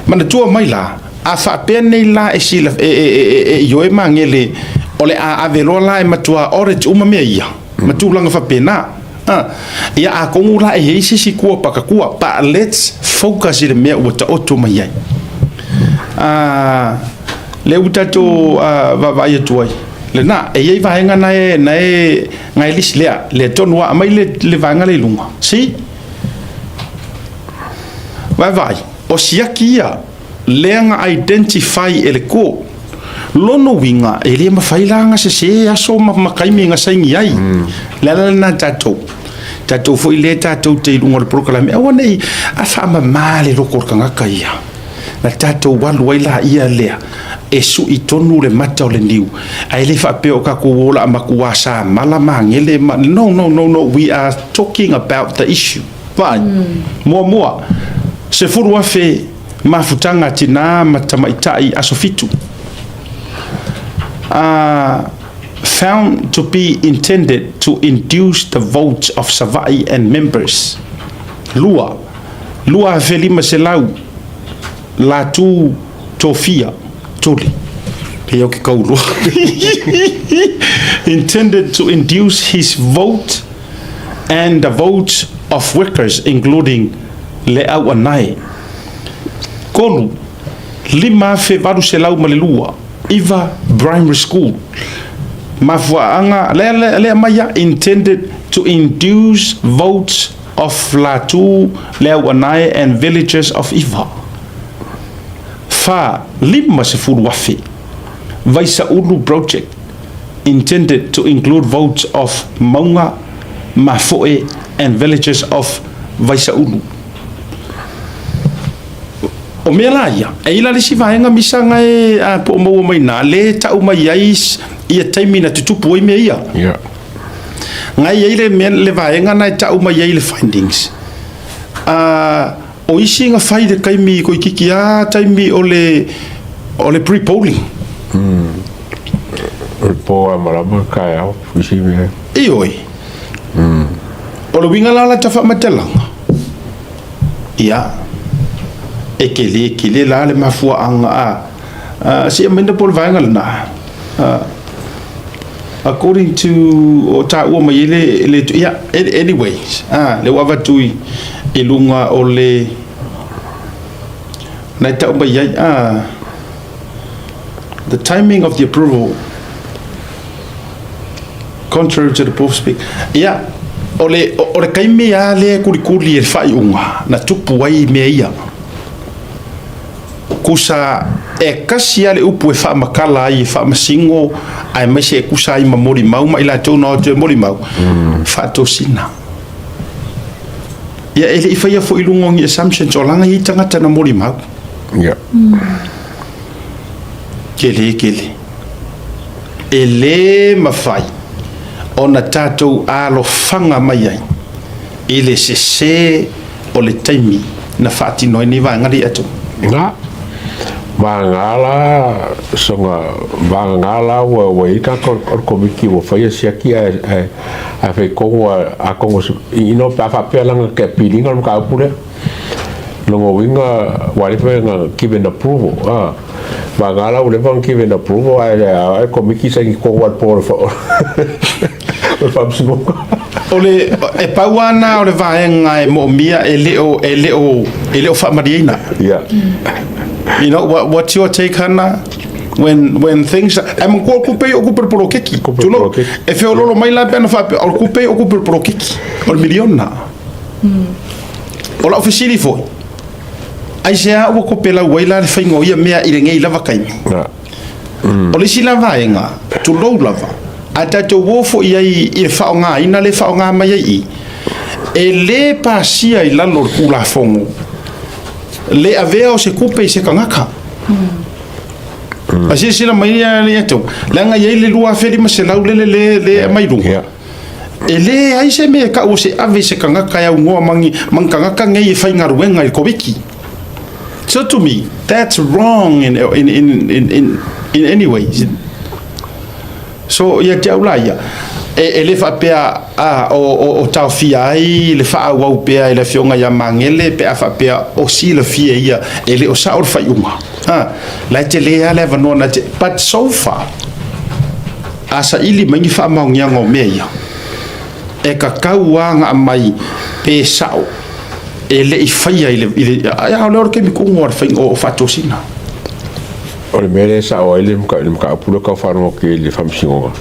Manatua mai la, a faapea nei la e sila, e ioe magele o le a ave loa la e matua audit uma mea ia, ma tulaga faapena. Ia atonu la e i ai se isi tua pakatua, but let's focus i le mea ua taoto mai ai. Lea ua tatou vaavaai atu ai, lena, e i ai vaega na e, na e, na e lisi lea, lea tonu lava, aumai le vaega lea i luga. See? Vaavaai, o siaki ia, lea na identify e le court. Lona uiga, e le mafai la ona sese aso ma taimi na saini ai. Le ala lena tatou foi lea tatou te i luga o le polokalame, aua ne i a faamama le loko o le tagata ia. Na tatou alu ai laia lea, e sui tonu le mata o le niu. Ae le faapea o tatou o la matua samala magele ma, no, no, no, no, we are talking about the issue. Vaai, muamua, 10,000 mafutaga tinā ma tamaitai aso 7. Found to be intended to induce the votes of Savaii and members. Lua, 2500 latu tofia, tuli. Pei o ke kaulua. Intended to induce his vote and the votes of workers including le au anae. Tolu, 5802, Iva Primary School. Mafuaaga, lea mai ia, intended to induce votes of Latu Leauanae and villages of Iva. 40,000 Vaisaulu project intended to include votes of Mauga, Mafoe and villages of Vaisaulu. O mea la ia, e i la le isi vaega misaga e a po o maua mai na, le tau mai ai ia taimi na tutupu ai mea ia. Yeah. Ngai ai le mea le vaega na e tau mai ai le findings. O isi na fai le taimi koikiki a taimi o le o le pre-polling. O le po a malama kaeao, isi mea. Ioe. O le uiga la o lata faamatalaga, ia, e kele kele la le mafuaaga a, se i aumaina po o le vaega lena, according to o taua mai ai le, le, ia, anyways, a, lea ua avatu i, i luga o le, na e tau mai ai, a, the timing of the approval, Contrary to the Pope's speak. Ia, o le, o le taimi lava lea e kulikuli e le faaiuga na tupu ai mea ia. Kusa e kasi lava le upu e faamatala ai e faamasino aemaise e kusa ai ma molimau ma i latou na o atu e molimau, faatosina. Ia, e le i faia foi i luga o ni assumptions, o laga e i ai tagata na molimau. Ia. Kele, kele. E lē mafai ona tatou alofaga mai ai i le sesē o le taimi na faatino ai nei vaega nei atu. Na, vagana la soga, vagana la ua ua i ai tagata o le Komiti ua faia siaki ae ae ae fai tonu a a tonu ino pe a faapea leaga te piliga o le mataupu lea. Lona uiga ua leva ona given approval a. Vagana la ua leva ona given approval ae ae le Komiti saini tonu lava i le po o le Faamasinoga. O le, e pau lava lena o le vaega e moomia e le o, e le o, e le o faamalieina. Yeah. You know, what, what's your take, Hannah? When, when things, ae manatua o le tupe ia o tupe o le poloketi. Tupe o le Tulou, poloketi. e feoloolo mai la pe ana faapea, o le tupe ia o tupe o le poloketi, o le miliona. O lau fesili foi, aisea ua topelau ai la le faiga o ia mea i lenei lava taimi? O le isi la vaega, tulou lava, a tatou o foi ai i le faaaogaina lea e faaaoga mai ai i i, e le pasia i lalo o le Tulafono le avea o se tupe i se tagata. A silasila mai ia te au, leaga e i ai le 2500 lele le e aumai i luga. E leai se mea e tau o se ave i se tagata e aunoa ma ni, ma ni tagata nei e faigaluega i le Koviti. So to me, that's wrong in, in, in, in, in, in any way. So, ia te au la ia, e, e le faapea a, o, o, o taofia ai le faaauau pea e le afioga ia Magele pe a faapea o silafia ia e le o sao le faaiuga. Ha, la e tele lava le avanoa na te, but so far, A saili mai ni faamaoniaga o mea ia, e tatau lava ona aumai pe sao e le i faia i le, i le, a o lea o le taimi tonu o le faiga o faatosina. O le mea lea e sao ai le mataupu lea tau faalogo atu i le Faamasinoga,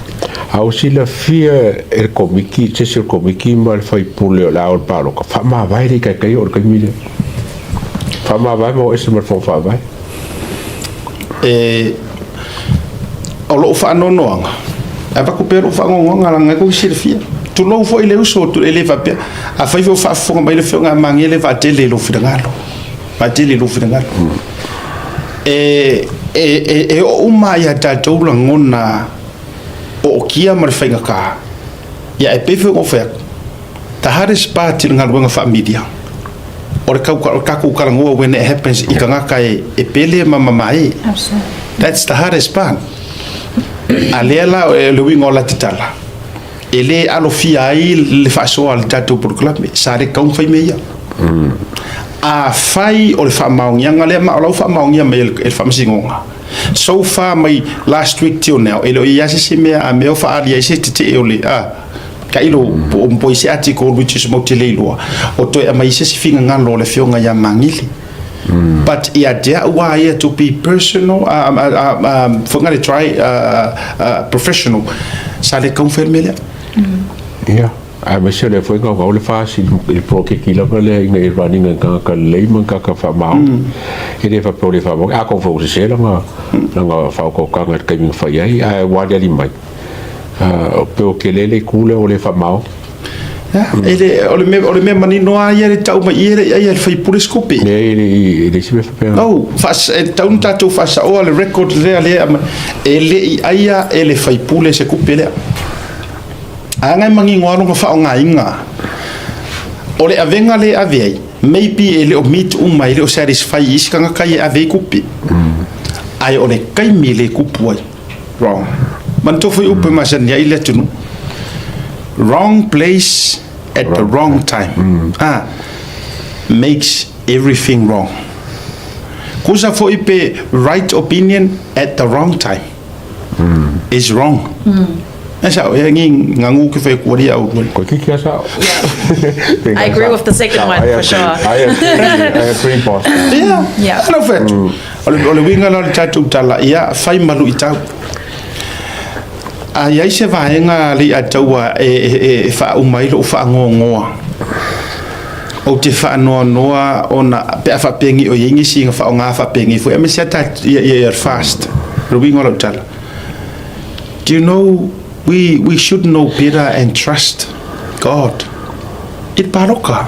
a ua silafia e le Komiti, se isi o le Komiti ma le faipule o le a o le palota, faamavae le ikaikaia o le taimi lea. Faamavae ma o ese ma le Fono Faavae. E, o lou faanoanoaga, e avatu pea lou faanoanoaga leaga e tou te silafia. Tulou foi le uso, e le faapea, afai foi o faafofoga mai le Afioga ia Magele, vaatele i lou finagalo, vaatele i lou finagalo. E, e, e, e oo uma lava ia tatou lagona ootia ma le faigata, ia e pei foi ona ou fai atu, The hardest part i le galuega faa-media, o le tau, o le tatou talanoa when it happens i tagata e, e pele ma mamae. That's the hardest part. A lea la, o le uiga o la te tala, e le alofia ai le faasoa a le tatou polokalame, sa le tatau ona fai mea ia. Afai o le faamaoniaga lea, ma o la ua faamaonia mai e le Faamasinoga, so far mai last week till now, e le o i ai lava se isi mea a mea o faaali ai se tetee o le, a, Tailo po o po i se article which is matou te le iloa o toe aumai ai se isi finagalo o le afioga ia Magele. But ia te au a ia to be personal for gonna try professional sa le tatau ona fai le mea lea. Ia. Aemaise o lea foi e gaugau le FAST i le poloketi lava lea ina ia run ina i tagata lelei ma ni tagata faamaoni. E le faapea ua le faamaoni, atonu foi ua sese lana, lana faaotaotaga i le taimi na fai ai, ae ua aliali mai, pei ua tele le itu lea ua le faamaoni. Ia, e le, o le mea, o le mea manino lava ia le tau mai i i e le i aia e le sui usufono se tupe. Leai, e le i, e leai se mea faapena. Oh, faas, e tatau ona tatou faasaoa le record lea lea e aumai. E le i aia e le sui usufono se tupe lea. A na e manino lava lona faaaogaina. O le avega lea e ave ai, maybe e le o meet uma, e le o satisfy i isi tagata ia e ave ai tupe. Ae o le taimi lea e tupu ai, wrong. Manatua foi upu e masani ai le atunuu, wrong place at the wrong time makes everything wrong. Kusa foi pe right opinion at the wrong time. is wrong. E sao, e ngi ngangu ke whai kua ria au. Koe ki kia sao. I agree with the second one, for sure. I agree, I agree, boss. Yeah, yeah. Ana whai O le, o le winga la le tātou tala, ia, whai malu i tau. A iai se vaega le i taua e, e, e, e whaauma i lou whaangoangoa. Ou te whaanoanoa ona, pe a whaapengi o iai nisi nga whaonga whaapengi foi, aemaise a ta, ia, ia, ia, fast. Le uiga o lau tala. Do you know, we, we should know better and trust God. I le paloka.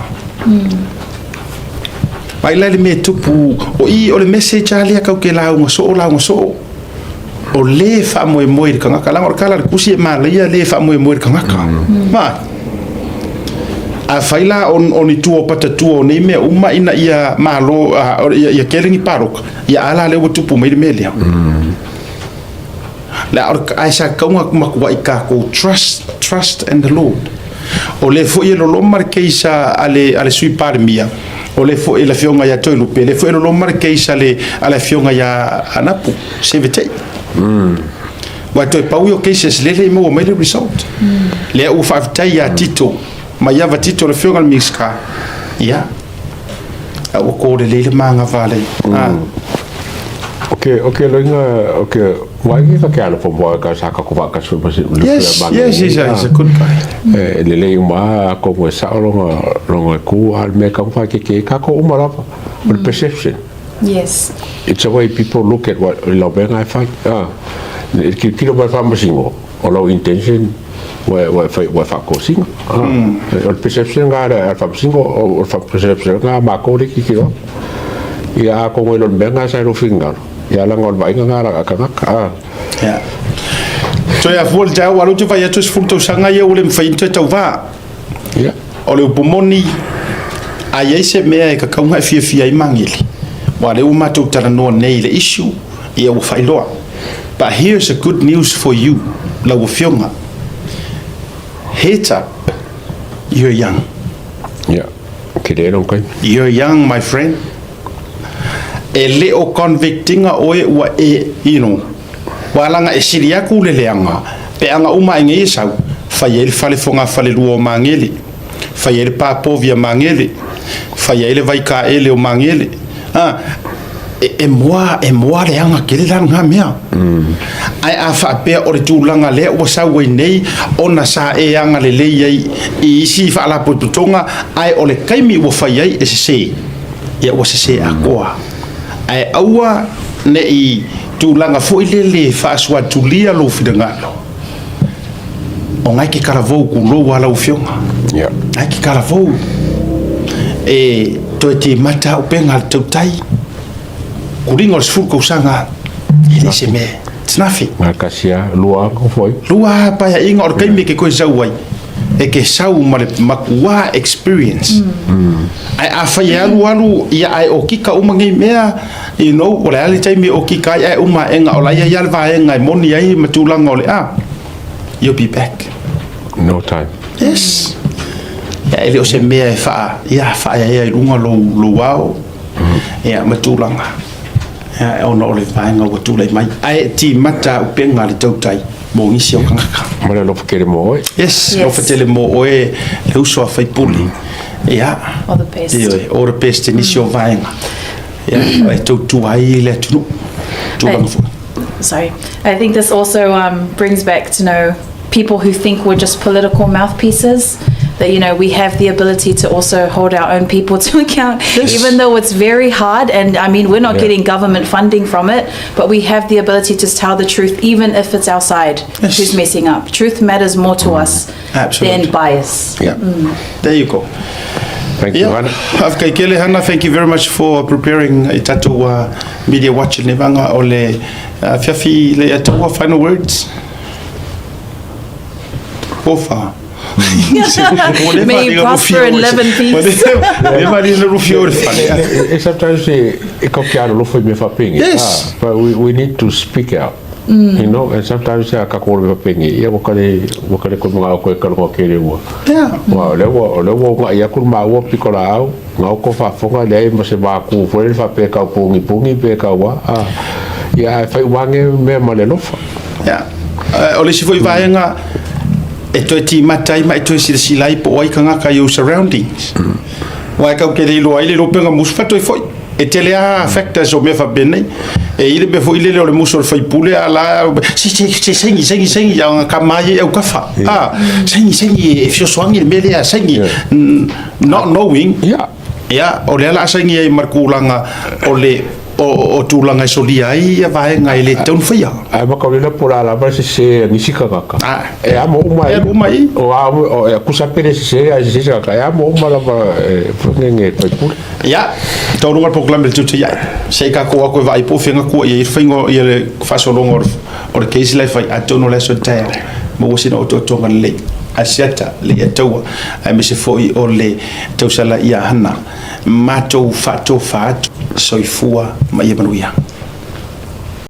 Mai la le mea e tupu, o i o le message a lea kau ke lauga soo, lauga soo. O le faamoemoe i le tagata, leaga o le tala a le Tusi e malaia le faamoemoe i le tagata. Ma, afai la o, o ni tua o patatua o nei mea uma ina ia malo, ia, ia kele ni paloka, ia a la lea ua tupu mai le mea lea. Le, ae sa tatau ona matuai tatou trust, trust in the Lord. O lea foi e loloma le case a le, a le Sui Palemia, o lea foi le Afioga ia Toelupe, o lea foi e loloma le case a le, a le Afioga ia Anapu, Sevetei. Aua toe pau ia o cases lele e maua mai le result. Lea ua faafetai ia Tito, Maiava Tito le Afioga i le Minisita, ia, a ua kō lelei le manava a le, a. Ok, ok, loiga, ok, wai ki ka ke alofa mo ka sa ka ko ka su ma se Yes, yes, he's a, he's a good guy. E lelei uma a ko mo sa longa longa ku al me ka fa ke ke ka ko uma lava. O le perception. Yes. It's the way people look at what i lau mea e fai. Ah, e tilotilo mai le faamasino, o lau intention ua ua e ua e faatosina. Ah, o le perception lena a le faamasino, o le perception lena a matou lea e tilotilo atu. Ia atonu e le o le mea lena sa i lou finagalo, ia leaga o le vaaiga lena a le tagata. Ah. Ia. Toe afua le taeao, aua o lea ou te vaai atu e 10 tausaga ia ua le mafai ona toe tauva. Ia. O le upu moni, a i ai se mea e tatau ona e fiafia ai Magele, aua o lea ua matou talanoa nei i le issue, ia ua faailoa. But here's a good news for you, lau Afioga, heads up, you're young. Ia, tele lou taimi. You're young, my friend. E le o convict-ina oe ua e, you know, ua alaga e sili atu le leaga, pe aga uma ai nei e sau, fai ai le fale fogafalelua o Magele, fai ai le pa povi a Magele, fai ai le vaikaele o Magele, a, e, e moa, e moa leaga tele la lena mea. Ae a faapea o le tulaga lea ua sau ai nei ona sa e agalelei ai i isi faalapotopotoga, ae o le taimi ua fai ai e sese, ia ua sese atoa. Ae aua ne i tulaga foi lele e faasuatulia lou finagalo, o na e ke kalavou kulou a lau afioga. Yeah. Na e ke kalavou. E toe timata upega a le tautai, kuliga o le 10 tausaga, e le se mea. It's nothing. Na kasi a, lua ko foi. Lua paeaiga o le taimi ke koe sau ai. E ke sau ma le matua experience. Ae afai e alualu ia ae okika uma nei mea, you know, o le a le taimi e okika ai ae uma aega o la e i ai lava le vaega e moni ai ma tulaga o le a, you'll be back. No time. Yes. Ia, e le o se mea e faa, ia, faaeaea i luga lou, lou ao, ia, ma tulaga. Ia, ona o le vaega ua tulai mai. Ae timata upega le tautai mo nisi o tagata. Ma le alofa tele mo oe. Yes, alofa tele mo oe le uso a sui usufono. Ia. All the best. Ioe, all the best i nisi o vaega. Ia, e tautua ai le atunuu. Tulaga foi. Sorry. I think this also um, brings back to know people who think we're just political mouthpieces. That, you know, we have the ability to also hold our own people to account, even though it's very hard. And I mean, we're not getting government funding from it, but we have the ability to tell the truth, even if it's our side who's messing up. Truth matters more to us Absolutely. than bias. Yeah. There you go. Thank you, Hana. Faafetai tele Hana, thank you very much for preparing i tatou media watch i lenei vaega o le afiafi le ataua final words. Ofa. May you prosper and live in peace. Sometimes e kau ke alolofa i mea faapenei. Yes. Ah, but we need to speak out. And sometimes a ka kōrero mea faapenei, ia ua kale, ua kale koe mangao koe ka rongo ake le ua. Ua, o lea ua, o lea ua ugaʻi atu le maua piko laau, gao ko faafofoga, leai ma se mākū foi lele faapea e tau pugipugi pe tau a, a, ia ae fai uma ane mea ma le alofa. Yeah. O le isi foi vaega e toe timata ai ma e toe silasila ai po o ai tagata i ou surroundings. Aua e tau te le iloa ai le lopega musu fa toe foi. E tele lava factors o mea faapenei. E i ai le mea foi lele o le musu o le faipule a la se se se saini saini saini a ona kama ai e autafa. A saini saini e fesoasoani le mea lea saini not knowing ia o lea o le a saini ai ma le tulaga o le o, o tulaga e solia ai ia vaega e le tatau ona faia. Ae makaulena po o le a lava le sese a nisi tagata. E amo uma E amo uma i. O a o e kusa pele sese ae sese se tagata. E amo uma lava e ngenge faipule. Ia, taunuuga le polokalame i le tiute iai. Se i tatou o atu e vaai po o fea na tua i ai le faiga ia le faasologa o le case la e fai, atonu o le aso taeao, maua sina otootoga lelei. Asiata, Leiataua, aemaise foi o le tausala ia Hana. Matou faatofa atu. Soifua ma ia manuia.